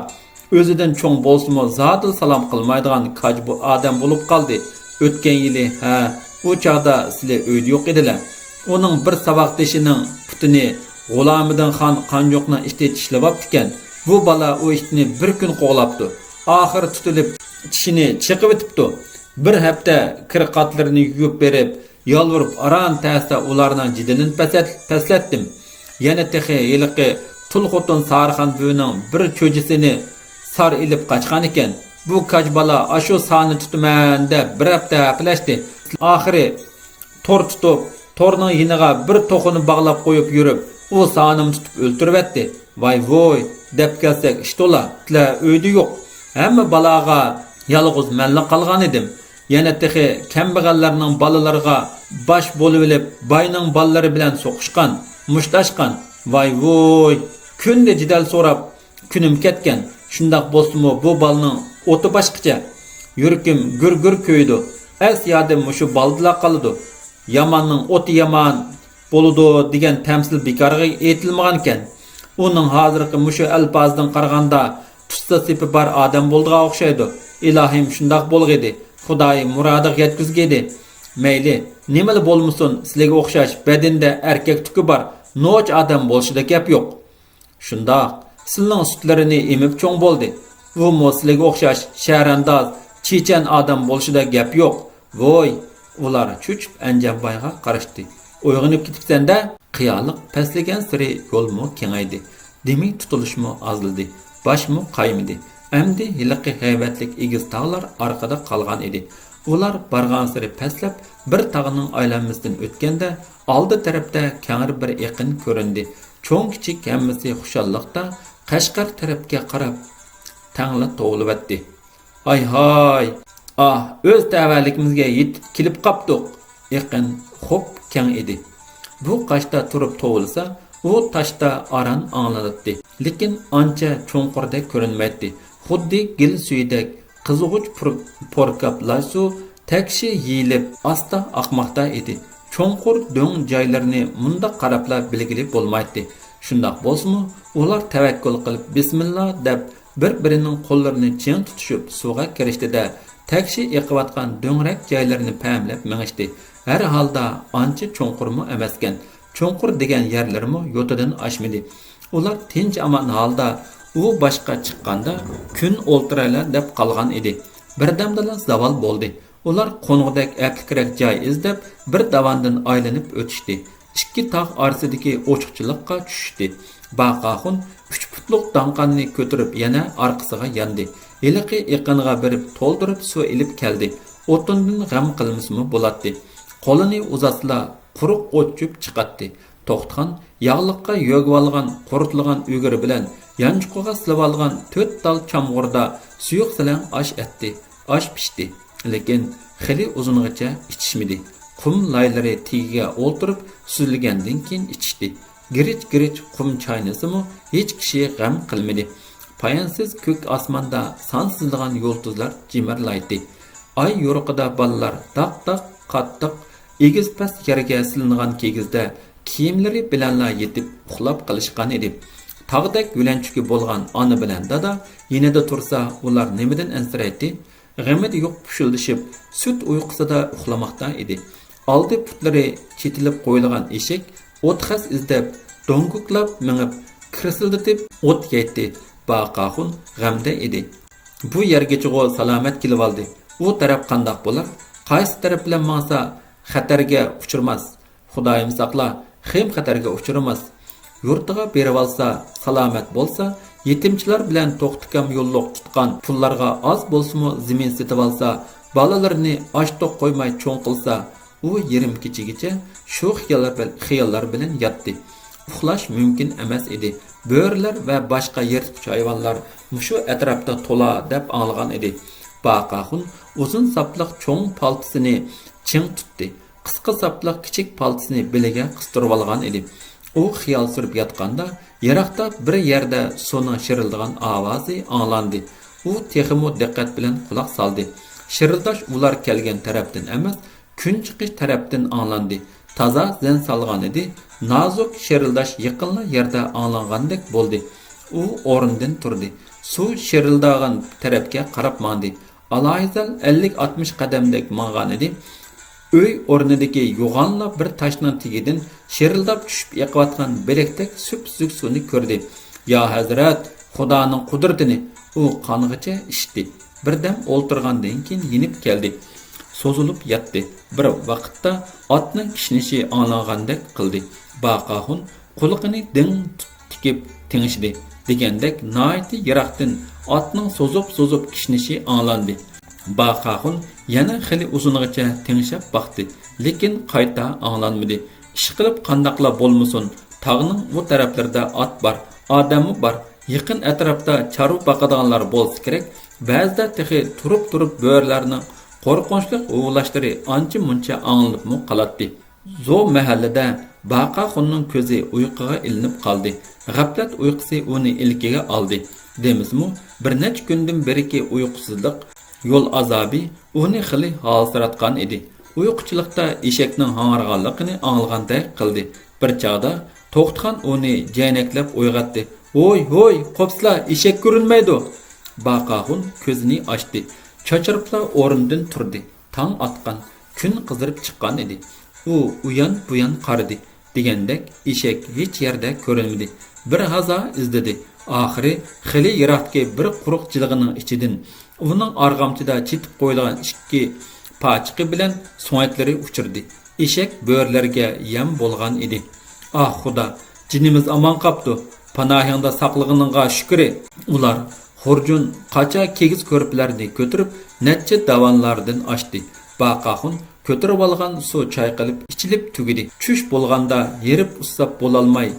ئۆزىدىن چوڭ بولسىمۇ زادىلا سالام قىلمايدىغان كاج بۇ ئادەم بولۇپ قالدى. ئۆتكەن يىلى، ھە، ئۇ چاغدا سىلى ئۆيدە يوق ئىدىلە. ئۇنىڭ بىر ساۋاقدىشىنىڭ پۇتىنى غۇلامىدىن خان قانجۇقنىڭ ئىتى چىشلىۋاپتىكەن. بۇ بالا ئۇ ئىتنى بىر كۈن قوغلاپتۇ. ئاخىرى تۇتۇلۇپ، چىشىنى چېقىۋېتىپتۇ. بىر ھەپتە كىر-قاتلىرىنى يۇيۇپ بېرىپ، يالۋۇرۇپ ئاران-تەستە ئۇلارنىڭ جېدىلىنى پەسەت-، پەسلەتتىم. يەنە تېخى ھېلىقى تۇل خوتۇن سارىخان بۈۋىنىڭ بىر چۆجىسىنى سار ئېلىپ قاچقانىكەن. بۇ كاج بالا ئاشۇ سانى تۇتىمەن دەپ بىر ھەپتە ھەپىلەشتى. ئاخىرى تور تۇتۇپ، تورنىڭ يېنىغا بىر توخۇنى باغلاپ قويۇپ يۈرۈپ، ئۇ سانىمۇ تۇتۇپ ئۆلتۈرۈۋەتتى. ۋاي-ۋۇي، دەپ كەلسەك ئىش تولا، سىلەر ئۆيدە يوق. ھەممە بالاغا يالغۇز مەنلا قالغان ئىدىم. يەنە تېخى كەمبەغەللەرنىڭ بالىلىرىغا باش بولۇۋېلىپ، باينىڭ بالىلىرى بىلەن سوقۇشقان، مۇشتلاشقان. ۋاي-ۋۇي، كۈندە جېدەل سوراپ، كۈنۈم كەتكەن. شۇنداق بولسىمۇ، بۇ بالىنىڭ ئوتى باشقىچە. يۈرىكىم گۈر-گۈر كۆيىدۇ. ئەسلى ئادەم مۇشۇ بالىدىلا قالىدۇ. ياماننىڭ ئوتى يامان بولىدۇ دېگەن تەمسىل بىكارغا ئېيتىلمىغانىكەن. ئۇنىڭ ھازىرقى مۇشۇ ئەلپازىدىن قارىغاندا، تۇتسا سېپى بار ئادەم بولىدىغان ئوخشايدۇ. ئىلاھىم شۇنداق بولغىيدى. خۇدايىم مۇرادىغا يەتكۈزگىيدى. مەيلى، نېمىلا بولمىسۇن، سىلىگە ئوخشاش بەدىنىدە ئەركەك تۈكى بار نوچى ئادەم بولۇشىدا گەپ يوق. شۇنداق، سىلنىڭ سۈتلىرىنى ئېمىپ چوڭ بولدى. ئۇمۇ سىلىگە ئوخشاش شەھرانداز، چېچەن ئادەم بولۇشىدا گەپ يوق. ۋوي! ئۇلار چۆچۈپ ئەنجانبايغا قاراشتى. ئويغىنىپ كېتىپسەن-دە! قىيالىق پەسلىگەنسېرى يولمۇ كېڭەيدى. دېمى تۇتۇلۇشمۇ ئازلىدى. باشمۇ قايمىدى. ئەمدى ھېلىقى ھەيۋەتلىك ئېگىز تاغلار ئارقىدا قالغان ئىدى. ئۇلار بارغانسېرى پەسلەپ، بىر تاغنىڭ ئايلانمىسىدىن ئۆتكەندە، ئالدى تەرەپتە كەڭرى بىر ئېقىن كۆرۈندى. چوڭ-كىچىك ھەممىسى خۇشاللىقتا قەشقەر تەرەپكە قاراپ تەڭلا توۋلىۋەتتى. ئاي-ھاي! ئاھ، ئۆز تەۋەلىكىمىزگە يېتىپ كېلىپ قاپتۇق! ئېقىن خوپ كەڭ ئىدى. بۇ قاشتا تۇرۇپ توۋلىسا، ئۇ تاشتا ئاران ئاڭلىناتتى، لېكىن ئانچە چوڭقۇردەك كۆرۈنمەيتتى. خۇددى گىل سۈيىدەك قىزغۇچ پۇر-، پوركاپ لاي سۇ تەكشى يېيىلىپ ئاستا ئاقماقتا ئىدى. چوڭقۇر دۆڭ جايلىرىنى مۇنداق قاراپلا بىلگىلى بولمايتتى. شۇنداق بولسىمۇ، ئۇلار تەۋەككۈل قىلىپ بىسمىللا دەپ، بىر-بىرىنىڭ قوللىرىنى چىڭ تۇتۇشۇپ سۇغا كىرىشتى-دە، تەكشى ئېقىۋاتقان دۆڭرەك جايلىرىنى پەملەپ مېڭىشتى. ھەر ھالدا ئانچە چوڭقۇرمۇ ئەمەسكەن. چوڭقۇر دېگەن يەرلىرىمۇ يوتىدىن ئاشمىدى. ئۇلار تىنچ-ئامان ھالدا ئۇ باشقا چىققاندا، كۈن ئولتۇرايلا دەپ قالغان ئىدى. بىردەمدىلا زاۋال بولدى. ئۇلار قونغۇدەك ئەپلىكرەك جاي ئىزدەپ، بىر داۋاندىن ئايلىنىپ ئۆتۈشتى. ئىككى تاغ ئارىسىدىكى ئوچۇقچىلىققا چۈشۈشتى. باقاخۇن ئۈچ پۇتلۇق داڭقاننى كۆتۈرۈپ يەنە ئارقىسىغا ياندى. ھېلىقى ئېقىنغا بېرىپ تولدۇرۇپ سۇ ئېلىپ كەلدى. ئوتۇندىن غەم قىلمىسىمۇ بولاتتى. قولىنى ئۇزاتسىلا، قۇرۇق ئوت-چۆپ چىقاتتى. توختىخان ياغلىققا يۆگىۋالغان قۇرۇتۇلغان ئۈگرە بىلەن يانچۇقىغا سېلىۋالغان تۆت تال چامغۇردا سۇيۇق سەلەڭ ئاش ئەتتى. ئاش پىشتى، لېكىن خېلى ئۇزۇنغىچە ئىچىشمىدى. قۇم لايلىرى تېگىگە ئولتۇرۇپ سۈزۈلگەندىن كېيىن ئىچىشتى. گىرىچ-گىرىچ قۇم چاينىسىمۇ، ھېچ كىشى غەم قىلمىدى. پايانسىز كۆك ئاسماندا سانسىزلىغان يۇلتۇزلار جىمىرلايتتى. ئاي يورۇقىدا بالىلار داق-داق، قاتتىق، ئېگىز-پەس يەرگە سېلىنغان كىگىزدە كىيىملىرى بىلەنلا يېتىپ ئۇخلاپ قېلىشقان ئىدى. تاغدەك يۆلەنچۈكى بولغان ئانا بىلەن دادا يېنىدا تۇرسا، ئۇلار نېمىدىن ئەنسىرەيتتى؟ غېمىدە يوق پۇشۇلدىشىپ، سۈت ئۇيقۇسىدا ئۇخلىماقتا ئىدى. ئالدى پۇتلىرى چېتىلىپ قويۇلغان ئېشەك ئوت-خەس ئىزدەپ، دوڭگۇكلاپ مېڭىپ، كىرسىلدىتىپ ئوت يەيتتى. باقاخۇن غەمدە ئىدى. بۇ يەرگىچىغۇ سالامەت كېلىۋالدى. ئۇ تەرەپ قانداق بولار؟ قايسى تەرەپ بىلەن ماڭسا خەتەرگە ئۇچرىماس؟ خۇدايىم ساقلا، خېيىم خەتەرگە ئۇچرىماس. يۇرتىغا بېرىۋالسا، سالامەت بولسا، يېتىمچىلار بىلەن توختىكام يوللۇق تۇتقان پۇللارغا ئاز بولسىمۇ زېمىن سېتىۋالسا، بالىلىرىنى ئاچ-توق قويماي چوڭ قىلسا، ئۇ يېرىم كېچىگىچە شۇ خىياللار بىل-، خىياللار بىلەن ياتتى. ئۇخلاش مۇمكىن ئەمەس ئىدى. بۆرىلەر ۋە باشقا يىرتقۇچ ھايۋانلار مۇشۇ ئەتراپتا تولا دەپ ئاڭلىغان ئىدى. باقاخۇن ئۇزۇن ساپلىق چوڭ پالتىسىنى چىڭ تۇتتى. قىسقا ساپلىق كىچىك پالتىسىنى بېلىگە قىستۇرۇۋالغان ئىدى. ئۇ خىيال سۈرۈپ ياتقاندا، يىراقتا بىر يەردە سۇنىڭ شىرىلدىغان ئاۋازى ئاڭلاندى. ئۇ تېخىمۇ دىققەت بىلەن قۇلاق سالدى. شىرىلداش ئۇلار كەلگەن تەرەپتىن ئەمەس، كۈن چىقىش تەرەپتىن ئاڭلاندى. تازا زەن سالغانىدى، نازۇك شىرىلداش يېقىنلا يەردە ئاڭلانغاندەك بولدى. ئۇ ئورنىدىن تۇردى. سۇ شىرىلدىغان تەرەپكە قاراپ ماڭدى. ئالاھىزەل ئەللىك-ئاتمىش قەدەمدەك ماڭغانىدى. ئۆي ئورنىدىكى يوغانلا بىر تاشنىڭ تېگىدىن شىرىلداپ چۈشۈپ ئېقىۋاتقان بىلەكتەك سۈپسۈزۈك سۇنى كۆردى. يا ھەزرەت، خۇدانىڭ قۇدرىتىنى! ئۇ قانغىچە ئىچتى. بىردەم ئولتۇرغاندىن كېيىن يېنىپ كەلدى. سوزۇلۇپ ياتتى. بىر ۋاقىتتا ئاتنىڭ كىشنىشى ئاڭلانغاندەك قىلدى. باقاخۇن قۇلىقىنى دىڭ تۇت-، تىكىپ تىڭشىدى. دېگەندەك ناھايىتى يىراقتىن ئاتنىڭ سوزۇپ-سوزۇپ كىشنىشى ئاڭلاندى. باقاخۇن يەنە خېلى ئۇزۇنغىچە تىڭشاپ باقتى، لېكىن قايتا ئاڭلانمىدى. ئىشقىلىپ قانداقلا بولمىسۇن، تاغنىڭ ئۇ تەرەپلىرىدە ئات بار، ئادەممۇ بار. يېقىن ئەتراپتا چارۋا باقىدىغانلار بولسا كېرەك، بەزىدە تېخى تۇرۇپ-تۇرۇپ بۆرىلەرنىڭ قورقۇنچلۇق ھۇۋلاشلىرى ئانچە-مۇنچە ئاڭلىنىپمۇ قالاتتى. زو مەھەللىدە باقاخۇننىڭ كۆزى ئۇيقۇغا ئىلىنىپ قالدى. غەپلەت ئۇيقۇسى ئۇنى ئىلكىگە ئالدى. دېمىسىمۇ، بىر نەچچە كۈندىن بېرىكى ئۇيقۇسىزلىق يول ئازابى ئۇنى خېلى ھالسىراتقان ئىدى. ئۇيقۇچىلىقتا ئېشەكنىڭ ھاڭرىغانلىقىنى ئاڭلىغاندەك قىلدى. بىر چاغدا توختىخان ئۇنى جەينەكلەپ ئويغاتتى. ھوي، ھوي، قوپسىلا، ئېشەك كۆرۈنمەيدۇ! باقاخۇن كۆزىنى ئاچتى. چاچراپلا ئورنىدىن تۇردى. تاڭ ئاتقان، كۈن قىزىرىپ چىققان ئىدى. ئۇ ئۇيان-بۇيان قارىدى. دېگەندەك، ئېشەك ھېچ يەردە كۆرۈنمىدى. بىر ھازا ئىزدىدى. ئاخىرى خېلى يىراقتىكى بىر قۇرۇق جىلغىنىڭ ئىچىدىن، ئۇنىڭ ئارغامچىدا چېتىپ قويۇلغان ئىككى پاچىقى بىلەن سۆڭەكلىرى ئۇچرىدى. ئېشەك بۆرىلەرگە يەم بولغان ئىدى. ئاھ، خۇدا، جېنىمىز ئامان قاپتۇ. پاناھىڭدا ساقلىغىنىڭغا شۈكرى. ئۇلار خۇرجۇن، قاچا، كىگىز كۆرپىلەرنى كۆتۈرۈپ، نەچچە داۋانلاردىن ئاشتى. باقاخۇن كۆتۈرۈۋالغان سۇ چايقىلىپ، ئىچىلىپ تۈگىدى. چۈش بولغاندا ھېرىپ ئۇسساپ بولالماي،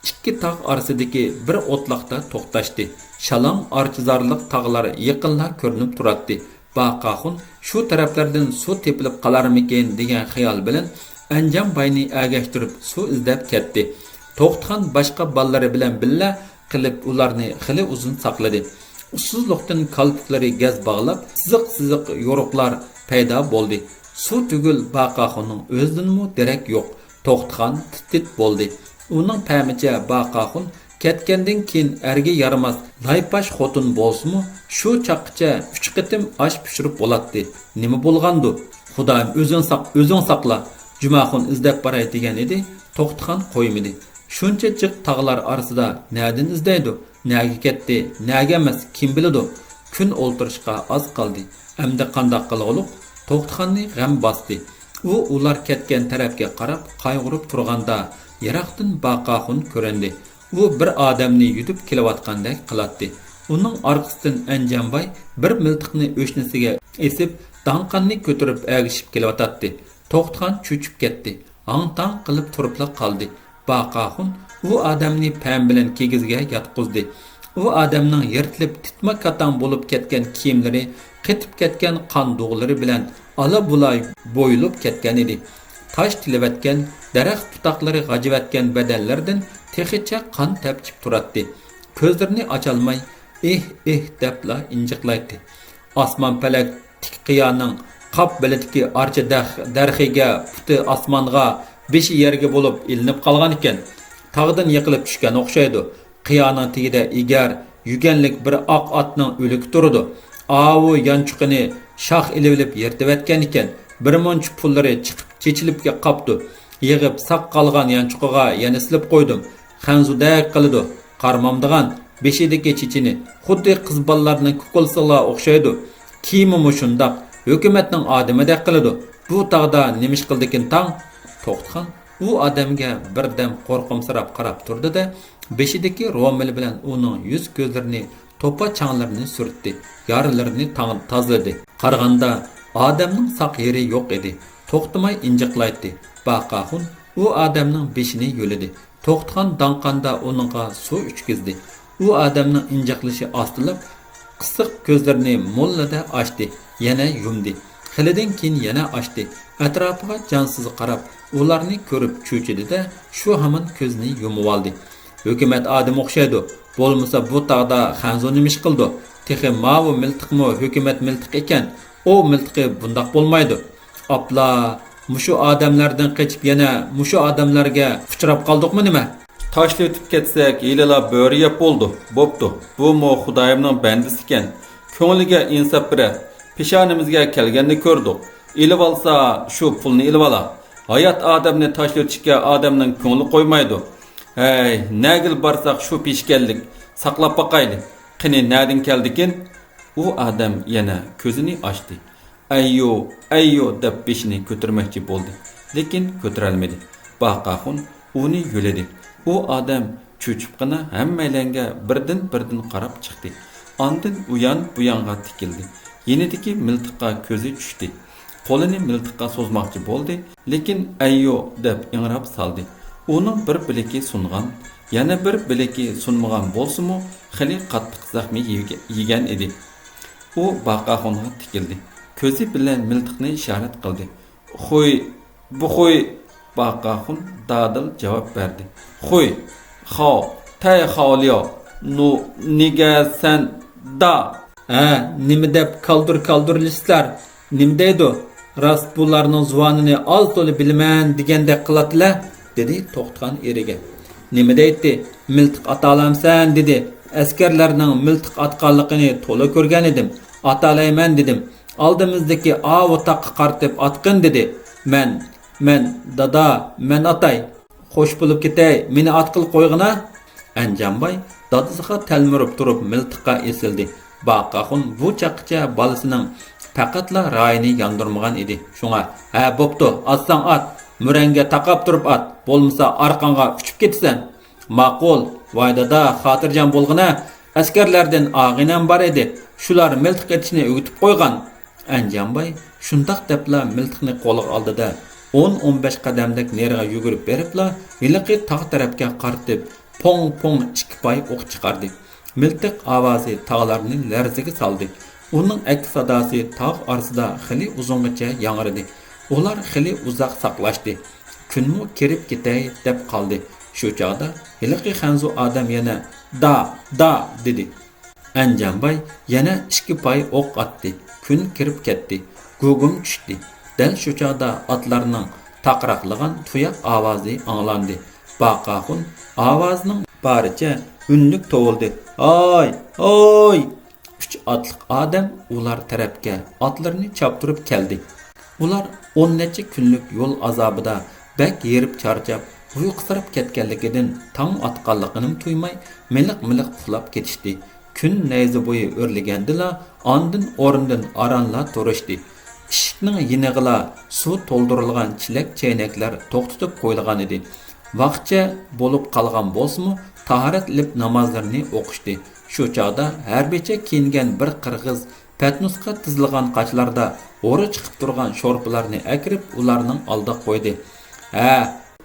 ئىككى تاغ ئارىسىدىكى بىر ئوتلاقتا توختاشتى. شالاڭ ئارچىزارلىق تاغلار يېقىنلا كۆرۈنۈپ تۇراتتى. باقاخۇن شۇ تەرەپلەردىن سۇ تېپىلىپ قالارمىكىن دېگەن خىيال بىلەن ئەنجان باينى ئەگەشتۈرۈپ سۇ ئىزدەپ كەتتى. توختىخان باشقا بالىلىرى بىلەن بىللە قېلىپ ئۇلارنى خېلى ئۇزۇن ساقلىدى. ئۇسسۇزلۇقتىن كالپۇكلىرى گەز باغلاپ، سىزىق-سىزىق يورۇقلار پەيدا بولدى. سۇ تۈگۈل باقاخۇننىڭ ئۆزىدىنمۇ دېرەك يوق. توختىخان تىت-تىت بولدى. ئۇنىڭ پەمىچە باقاخۇن كەتكەندىن كېيىن ئەرگە يارىماس لايپاش خوتۇن بولسىمۇ، شۇ چاغقىچە ئۈچ قېتىم ئاش پىشۇرۇپ بولاتتى. نېمە بولغاندۇ؟ خۇدايىم، ئۆزۈڭ ساق-، ئۆزۈڭ ساقلا، جۈمەخۇن ئىزدەپ باراي دېگەن ئىدى، توختىخان قويمىدى. شۇنچە جىق تاغلار ئارىسىدا نەدىن ئىزدەيدۇ؟ نەگە كەتتى، نەگە ئەمەس، كىم بىلىدۇ؟ كۈن ئولتۇرۇشقا ئاز قالدى. ئەمدى قانداق قىلغۇلۇق؟ توختىخاننى غەم باستى. ئۇ ئۇلار كەتكەن تەرەپكە قاراپ قايغۇرۇپ تۇرغاندا، يىراقتىن باقاخۇن كۆرۈندى. ئۇ بىر ئادەمنى يۈدۈپ كېلىۋاتقاندەك قىلاتتى. ئۇنىڭ ئارقىسىدىن ئەنجانباي بىر مىلتىقنى ئۆشنىسىگە ئېسىپ، داڭقاننى كۆتۈرۈپ ئەگىشىپ كېلىۋاتاتتى. توختىخان چۆچۈپ كەتتى. ھاڭ-تاڭ قىلىپ تۇرۇپلا قالدى. باقاخۇن ئۇ ئادەمنى پەم بىلەن كىگىزگە ياتقۇزدى. ئۇ ئادەمنىڭ يىرتىلىپ تىتما-كاتاڭ بولۇپ كەتكەن كىيىملىرى، قېتىپ كەتكەن قان دوغىلىرى بىلەن ئالا-بۇلا بويىلىپ كەتكەن ئىدى. تاش تىلىۋەتكەن، دەرەخ پۇتاقلىرى غاجىۋەتكەن بەدەنلىرىدىن تېخىچە قان تەپچىپ تۇراتتى. كۆزلىرىنى ئاچالماي، ئېھ، ئېھ دەپلا ئىنجىقلايتتى. ئاسمان پەلەك تىك قىيانىڭ قاپ بېلىدىكى ئارچا دەخ-، دەرىخىگە پۇتى ئاسمانغا، بېشى يەرگە بولۇپ ئىلىنىپ قالغانىكەن. تاغدىن يىقىلىپ چۈشكەن ئوخشايدۇ. قىيانىڭ تېگىدە ئېگەر، يۈگەنلىك بىر ئاق ئاتنىڭ ئۆلۈكى تۇرىدۇ. ئاۋۇ يانچۇقىنى شاخ ئېلىۋېلىپ يىرتىۋەتكەنىكەن. بىر مۇنچە پۇللىرى چىقىپ چېچىلىپ قاپتۇ. يىغىپ ساق قالغان يانچۇقىغا يەنە سېلىپ قويدۇم. خەنزۇدەك قىلىدۇ. قارىمامدىغان، بېشىدىكى چېچىنى خۇددى قىز بالىلارنىڭ كۇكۇلىسىغىلا ئوخشايدۇ. كىيىمىمۇ شۇنداق، ھۆكۈمەتنىڭ ئادىمىدەك قىلىدۇ. بۇ تاغدا نېمە ئىش قىلىدىكىن تاڭ؟ توختىخان ئۇ ئادەمگە بىردەم قورقۇمسىراپ قاراپ تۇردى-دە، بېشىدىكى رومىلى بىلەن ئۇنىڭ يۈز-كۆزلىرىنى، توپا-چاڭلىرىنى سۈرتتى، يارىلىرىنى تاڭ-، تازىلىدى. قارىغاندا، ئادەمنىڭ ساق يېرى يوق ئىدى. توختىماي ئىنجىقلايتتى. باقاخۇن ئۇ ئادەمنىڭ بېشىنى يۆلىدى. توختىخان داڭقاندا ئۇنىڭغا سۇ ئۈچكۈزدى. ئۇ ئادەمنىڭ ئىنجىقلىشى ئاستىلاپ، قىسىق كۆزلىرىنى موللىدە ئاچتى، يەنە يۇمدى. خېلىدىن كېيىن يەنە ئاچتى. ئەتراپىغا جانسىز قاراپ، ئۇلارنى كۆرۈپ چۆچۈدى-دە، شۇ ھامان كۆزىنى يۇمۇۋالدى. ھۆكۈمەت ئادىمى ئوخشايدۇ. بولمىسا بۇ تاغدا خەنزۇ نېمە ئىش قىلىدۇ؟ تېخى ماۋۇ مىلتىقمۇ ھۆكۈمەت مىلتىقى ئىكەن. ئوۋ مىلتىقى بۇنداق بولمايدۇ. ئاپلا، مۇشۇ ئادەملەردىن قېچىپ يەنە مۇشۇ ئادەملەرگە ئۇچراپ قالدۇقمۇ نېمە؟ تاشلىۋېتىپ كەتسەك ھېلىلا بۆرە يەپ بولىدۇ. بوپتۇ، بۇمۇ خۇدايىمنىڭ بەندىسى ئىكەن. كۆڭلىگە ئىنساپ بېرەر. پېشانىمىزگە كەلگەننى كۆردۇق. ئېلىۋالسا شۇ پۇلنى ئېلىۋالا. ھايات ئادەمنى تاشلىۋېتىشكە ئادەمنىڭ كۆڭلى قويمايدۇ. ھەي، نەگىلا بارساق شۇ پېشكەللىك. ساقلاپ باقايلى. قېنى نەدىن كەلدىكىن؟ ئۇ ئادەم يەنە كۆزىنى ئاچتى. ئەييۇ، ئەييۇ دەپ بېشىنى كۆتۈرمەكچى بولدى، لېكىن كۆتۈرەلمىدى. باقاخۇن ئۇنى يۆلىدى. ئۇ ئادەم چۆچۈپقىنا ھەممەيلەنگە بىردىن-بىردىن قاراپ چىقتى. ئاندىن ئۇيان-بۇيانغا تىكىلدى. يېنىدىكى مىلتىققا كۆزى چۈشتى. قولىنى مىلتىققا سوزماقچى بولدى، لېكىن ئەييۇ دەپ ئىڭراپ سالدى. ئۇنىڭ بىر بىلىكى سۇنغان، يەنە بىر بىلىكى سۇنمىغان بولسىمۇ، خېلى قاتتىق زەخمى يېگە-، يېگەن ئىدى. ئۇ باقاخۇنغا تىكىلدى. كۆزى بىلەن مىلتىقنى ئىشارەت قىلدى. خۇي، بۇخۇي! باقاخۇن دادىل جاۋاب بەردى. خۇي، خاۋ، تەي خاۋلياۋ، نۇ، نىگە سەن، دا! ھە، نېمە دەپ كالدۇر-كالدۇرلىشىسىلەر؟ نېمە دەيدۇ؟ راست بۇلارنىڭ زۇۋانىنى ئاز-تولا بىلىمەن دېگەندەك قىلاتتىلە، دېدى توختىغان ئېرىگە. نېمە دەيتتى؟ مىلتىق ئاتالامسەن؟ دېدى. ئەسكەرلەرنىڭ مىلتىق ئاتقانلىقىنى تولا كۆرگەنىدىم. ئاتالايمەن دېدىم. ئالدىمىزدىكى ئاۋۇ تاغقا قارىتىپ ئاتقىن دېدى. مەن، مەن، دادا، مەن ئاتاي. خوش بولۇپ كېتەي، مېنى ئاتقىلى قويغىنا. ئەنجانباي دادىسىغا تەلمۈرۈپ تۇرۇپ مىلتىققا ئېسىلدى. باقا ئاخۇن بۇ چاغقىچە بالىسىنىڭ پەقەتلا رايىنى ياندۇرمىغان ئىدى. شۇڭا، ھە، بوپتۇ، ئاتساڭ ئات، مۈرەڭگە تاقاپ تۇرۇپ ئات، بولمىسا ئارقاڭغا ئۇچۇپ كېتىسەن. ماقۇل، ۋاي دادا، خاتىرجەم بولغىنە، ئەسكەرلەردىن ئاغىنەم بار ئىدى، شۇلار مىلتىق ئېتىشنى ئۆگىتىپ قويغان. ئەنجانباي شۇنداق دەپلا مىلتىقنى قولىغا ئالدى-دە، ئون، ئون بەش قەدەمدەك نېرىغا يۈگۈرۈپ بېرىپلا، ھېلىقى تاغ تەرەپكە قارىتىپ، پوڭ، پوڭ ئىككى پاي ئوق چىقاردى. مىلتىق ئاۋازى تاغلارنى لەرزىگە سالدى. ئۇنىڭ ئەكس ساداسى تاغ ئارىسىدا خېلى ئۇزۇنغىچە ياڭرىدى. ئۇلار خېلى ئۇزاق ساقلاشتى. كۈنمۇ كىرىپ كېتەي دەپ قالدى. شۇ چاغدا ھېلىقى خەنزۇ ئادەم يەنە، دا، دا، دېدى. ئەنجانباي يەنە ئىككى پاي ئوق ئاتتى. كۈن كىرىپ كەتتى. گۇگۇم چۈشتى. دەل شۇ چاغدا ئاتلارنىڭ تاقىراقلىغان تۇياق ئاۋازى ئاڭلاندى. باقا ئاخۇن ئاۋازىنىڭ بارىچە ئۈنلۈك توۋلىدى. ھاي، ھاي! ئۈچ ئاتلىق ئادەم ئۇلار تەرەپكە ئاتلىرىنى چاپتۇرۇپ كەلدى. ئۇلار ئون نەچچە كۈنلۈك يول ئازابىدا بەك ھېرىپ چارچاپ، ئۇيقۇسىراپ كەتكەنلىكىدىن تاڭ ئاتقانلىقىنىمۇ تۇيماي، مىلىق-مىلىق ئۇخلاپ كېتىشتى. كۈن نەيزە بويى ئۆرلىگەندىلا، ئاندىن ئورنىدىن ئارانلا تۇرۇشتى. ئىشىكنىڭ يېنىغىلا سۇ تولدۇرۇلغان چېلەك چەينەكلەر توختىتىپ قويۇلغانىدى. ۋاقىتچە بولۇپ قالغان بولسىمۇ، تاھارەت ئېلىپ نامازلىرىنى ئوقۇشتى. شۇ چاغدا ھەربىيچە كىيىنگەن بىر قىرغىز پەتنۇسقا تىزىلغان قاچىلاردا ھورا چىقىپ تۇرغان شورپىلارنى ئەكىرىپ، ئۇلارنىڭ ئالدىغا قويدى. ھە،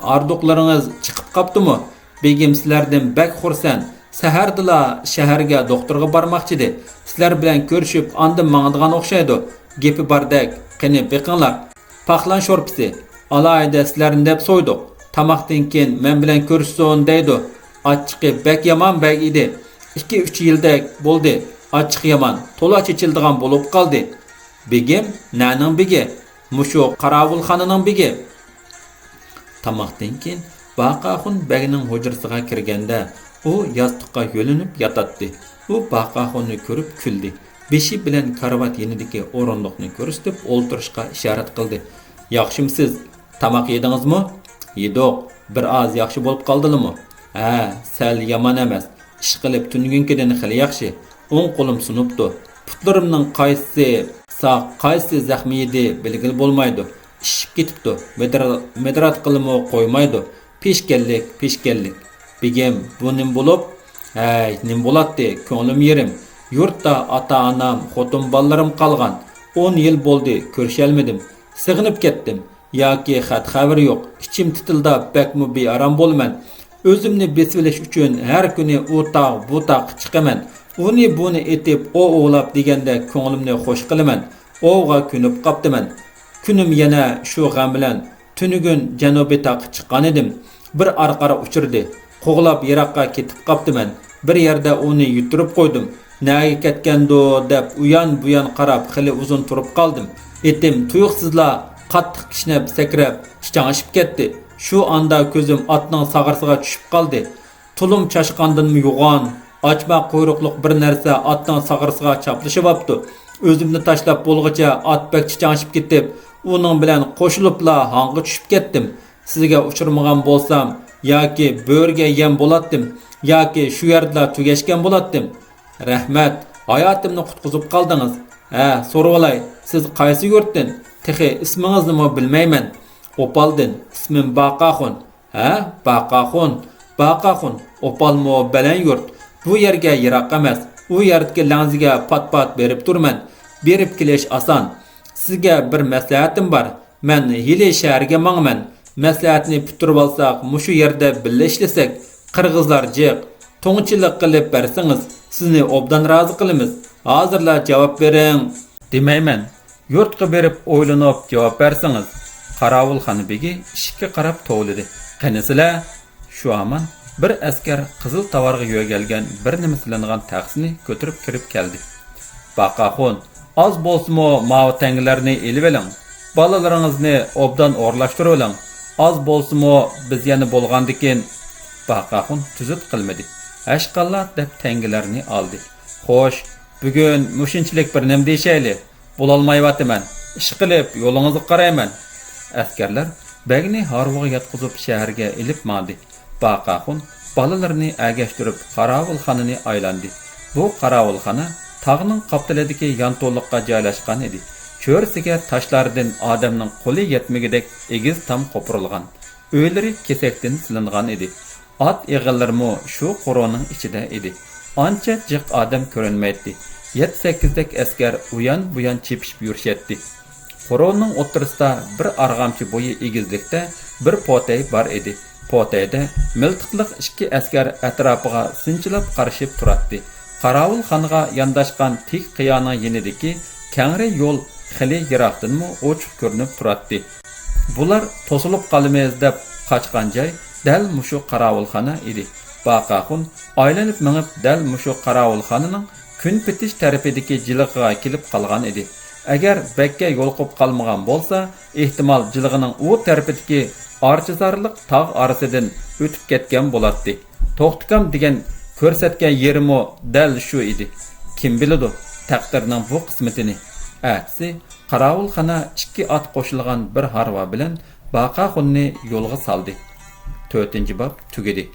ھاردۇقلىرىڭىز چىقىپ قاپتىمۇ؟ بېگىم سىلەردىن بەك خۇرسەن. سەھەردىلا شەھەرگە دوختۇرغا بارماقچىدى. سىلەر بىلەن كۆرۈشۈپ، ئاندىن ماڭىدىغان ئوخشايدۇ. گېپى باردەك، قېنى بېقىڭلار. پاقلان شورپىسى. ئالاھىدە سىلەرنى دەپ سويدۇق. تاماقتىن كېيىن مەن بىلەن كۆرۈشسۇن دەيدۇ. ئاچچىقى بەك يامان بەگ ئىدى. ئىككى، ئۈچ يىلدەك بولدى. ئاچچىقى يامان، تولا چېچىلىدىغان بولۇپ قالدى. بېگىم؟ نەنىڭ بېگى؟ مۇشۇ قاراۋۇلخانىنىڭ بېگى. تاماقتىن كېيىن باقا ئاخۇن بەگنىڭ ھۇجرىسىغا كىرگەندە، ئۇ ياستۇققا يۆلىنىپ ياتاتتى. ئۇ باقا ئاخۇننى كۆرۈپ كۈلدى. بېشى بىلەن كارىۋات يېنىدىكى ئورۇندۇقنى كۆرسىتىپ ئولتۇرۇشقا ئىشارەت قىلدى. ياخشىمۇسىز؟ تاماق يېدىڭىزمۇ؟ يېدۇق. بىر ئاز ياخشى بولۇپ قالدىلىمۇ؟ ھە، سەل يامان ئەمەس. ئىشقىلىپ تۈنۈگۈنكىدىن خېلى ياخشى. ئوڭ قولۇم سۇنۇپتۇ. پۇتلىرىمنىڭ قايسىسى ساق، قايسىسى زەخمى يېدى بىلگىلى بولمايدۇ. ئىششىپ كېتىپتۇ. مىدىر-، مىدىراتقىلىمۇ قويمايدۇ. پېشكەللىك، پېشكەللىك. بېگىم، بۇ نېمە بولۇپ؟ ھەي، نېمە بولاتتى؟ كۆڭلۈم يېرىم. يۇرتتا ئاتا-ئانام، خوتۇن بالىلىرىم قالغان. ئون يىل بولدى، كۆرۈشەلمىدىم. سېغىنىپ كەتتىم. ياكى خەت-خەۋىرى يوق. ئىچىم تىتىلداپ، بەكمۇ بىئارام بولىمەن. ئۆزۈمنى بېسىۋېلىش ئۈچۈن ھەر كۈنى ئۇ تاغ، بۇ تاغقا چىقىمەن. ئۇنى، بۇنى ئېتىپ، ئوۋ ئوۋلاپ دېگەندەك كۆڭلۈمنى خوش قىلىمەن. ئوۋغا كۆنۈپ قاپتىمەن. كۈنۈم يەنە شۇ غەم بىلەن. تۈنۈگۈن جەنۇبىي تاغقا چىققانىدىم. بىر ئارقىرا ئۇچرىدى. قوغلاپ يىراققا كېتىپ قاپتىمەن. بىر يەردە ئۇنى يۈتتۈرۈپ قويدۇم. نەگە كەتكەندۇ دەپ ئۇيان-بۇيان قاراپ خېلى ئۇزۇن تۇرۇپ قالدىم. ئېتىم تۇيۇقسىزلا قاتتىق كىشنەپ سەكرەپ چىچاڭشىپ كەتتى. شۇ ئاندا كۆزۈم ئاتنىڭ ساغرىسىغا چۈشۈپ قالدى. تۇلۇم چاشقاندىنمۇ يوغان، ئاچما قۇيرۇقلۇق بىر نەرسە ئاتنىڭ ساغرىسىغا چاپلىشىۋاپتۇ. ئۆزۈمنى تاشلاپ بولغۇچە ئات بەك چىچاڭشىپ كېتىپ، ئۇنىڭ بىلەن قوشۇلۇپلا ھاڭغا چۈشۈپ كەتتىم. سىزگە ئۇچرىمىغان بولسام، ياكى بۆرىگە يەم بولاتتىم، ياكى شۇ يەردىلا تۈگەشكەن بولاتتىم. رەھمەت، ھاياتىمنى قۇتقۇزۇپ قالدىڭىز. ھە، سورىۋالاي، سىز قايسى يۇرتتىن؟ تېخى ئىسمىڭىزنىمۇ بىلمەيمەن. ئوپالدىن، ئىسمىم باقاخۇن. ھە، باقاخۇن، باقاخۇن، ئوپالمۇ بەلەن يۇرت. بۇ يەرگە يىراق ئەمەس. ئۇ يەردىكى لەڭزىگە پات-پات بېرىپ تۇرىمەن. بېرىپ كېلىش ئاسان. سىزگە بىر مەسلىھەتىم بار. مەن ھېلى شەھەرگە ماڭىمەن. مەسلىھەتنى پۈتتۈرۈۋالساق، مۇشۇ يەردە بىللە ئىشلىسەك، قىرغىزلار جىق. توڭچىلىق قىلىپ بەرسىڭىز، سىزنى ئوبدان رازى قىلىمىز. ھازىرلا جاۋاب بېرىڭ. دېمەيمەن. يۇرتقا بېرىپ ئويلىنىپ جاۋاب بەرسىڭىز. قاراۋۇلخانا بېگى ئىشىككە قاراپ توۋلىدى. قېنى سىلە؟ شۇ ھامان بىر ئەسكەر قىزىل تاۋارغا يۆگەلگەن بىر نېمە سېلىنغان تەخسىنى كۆتۈرۈپ كىرىپ كەلدى. باقاخۇن، ئاز بولسىمۇ ماۋۇ تەڭگىلەرنى ئېلىۋېلىڭ. بالىلىرىڭىزنى ئوبدان ئورۇنلاشتۇرۇۋېلىڭ. ئاز بولسىمۇ بىز يەنە بولغاندىكىن. باقاخۇن تۈزۈت قىلمىدى. ھەشقاللا دەپ تەڭگىلەرنى ئالدى. خوش، بۈگۈن مۇشۇنچىلىك بىر نېمە دېيىشەيلى. بولالمايۋاتىمەن. ئىشقىلىپ يولىڭىزغا قارايمەن. ئەسكەرلەر بەگنى ھارۋىغا ياتقۇزۇپ شەھەرگە ئېلىپ ماڭدى. باقاخۇن بالىلىرىنى ئەگەشتۈرۈپ قاراۋۇلخانىنى ئايلاندى. بۇ قاراۋۇلخانا تاغنىڭ قاپتىلىدىكى يانتۇلۇققا جايلاشقان ئىدى. چۆرىسىگە تاشلاردىن ئادەمنىڭ قولى يەتمىگۈدەك ئېگىز تام قوپۇرۇلغان. ئۆيلىرى كېسەكتىن سېلىنغان ئىدى. ئات ئېغىللىرىمۇ شۇ قورۇنىڭ ئىچىدە ئىدى. ئانچە جىق ئادەم كۆرۈنمەيتتى. يەتتە-سەككىزدەك ئەسكەر ئۇيان-بۇيان چېپىشىپ يۈرۈشەتتى. قورۇنىڭ ئوتتۇرىسىدا بىر ئارغامچا بويى ئېگىزلىكتە بىر پوتەي بار ئىدى. پوتەيدە مىلتىقلىق ئىككى ئەسكەر ئەتراپىغا سىنچىلاپ قارىشىپ تۇراتتى. قاراۋۇلخانىغا يانداشقان تىك قىيانىڭ يېنىدىكى كەڭرى يول خېلى يىراقتىنمۇ ئوچۇق كۆرۈنۈپ تۇراتتى. بۇلار توسۇلۇپ قالىمىز دەپ قاچقان جاي دەل مۇشۇ قاراۋۇلخانا ئىدى. باقاخۇن ئايلىنىپ مېڭىپ، دەل مۇشۇ قاراۋۇلخانىنىڭ كۈن پېتىش تەرىپىدىكى جىلغىغا كېلىپ قالغان ئىدى. ئەگەر بەككە يولۇقۇپ قالمىغان بولسا، ئېھتىمال جىلغىنىڭ ئۇ تەرىپىدىكى ئارچىزارلىق تاغ ئارىسىدىن ئۆتۈپ كەتكەن بولاتتى. توختىكام دېگەن كۆرسەتكەن يېرىمۇ دەل شۇ ئىدى. كىم بىلىدۇ، تەقدىرنىڭ بۇ قىسمىتىنى. ئەتىسى قاراۋۇلخانا ئىككى ئات قوشۇلغان بىر ھارۋا بىلەن باقاخۇننى يولغا سالدى. تۆتىنچى باب تۈگىدى.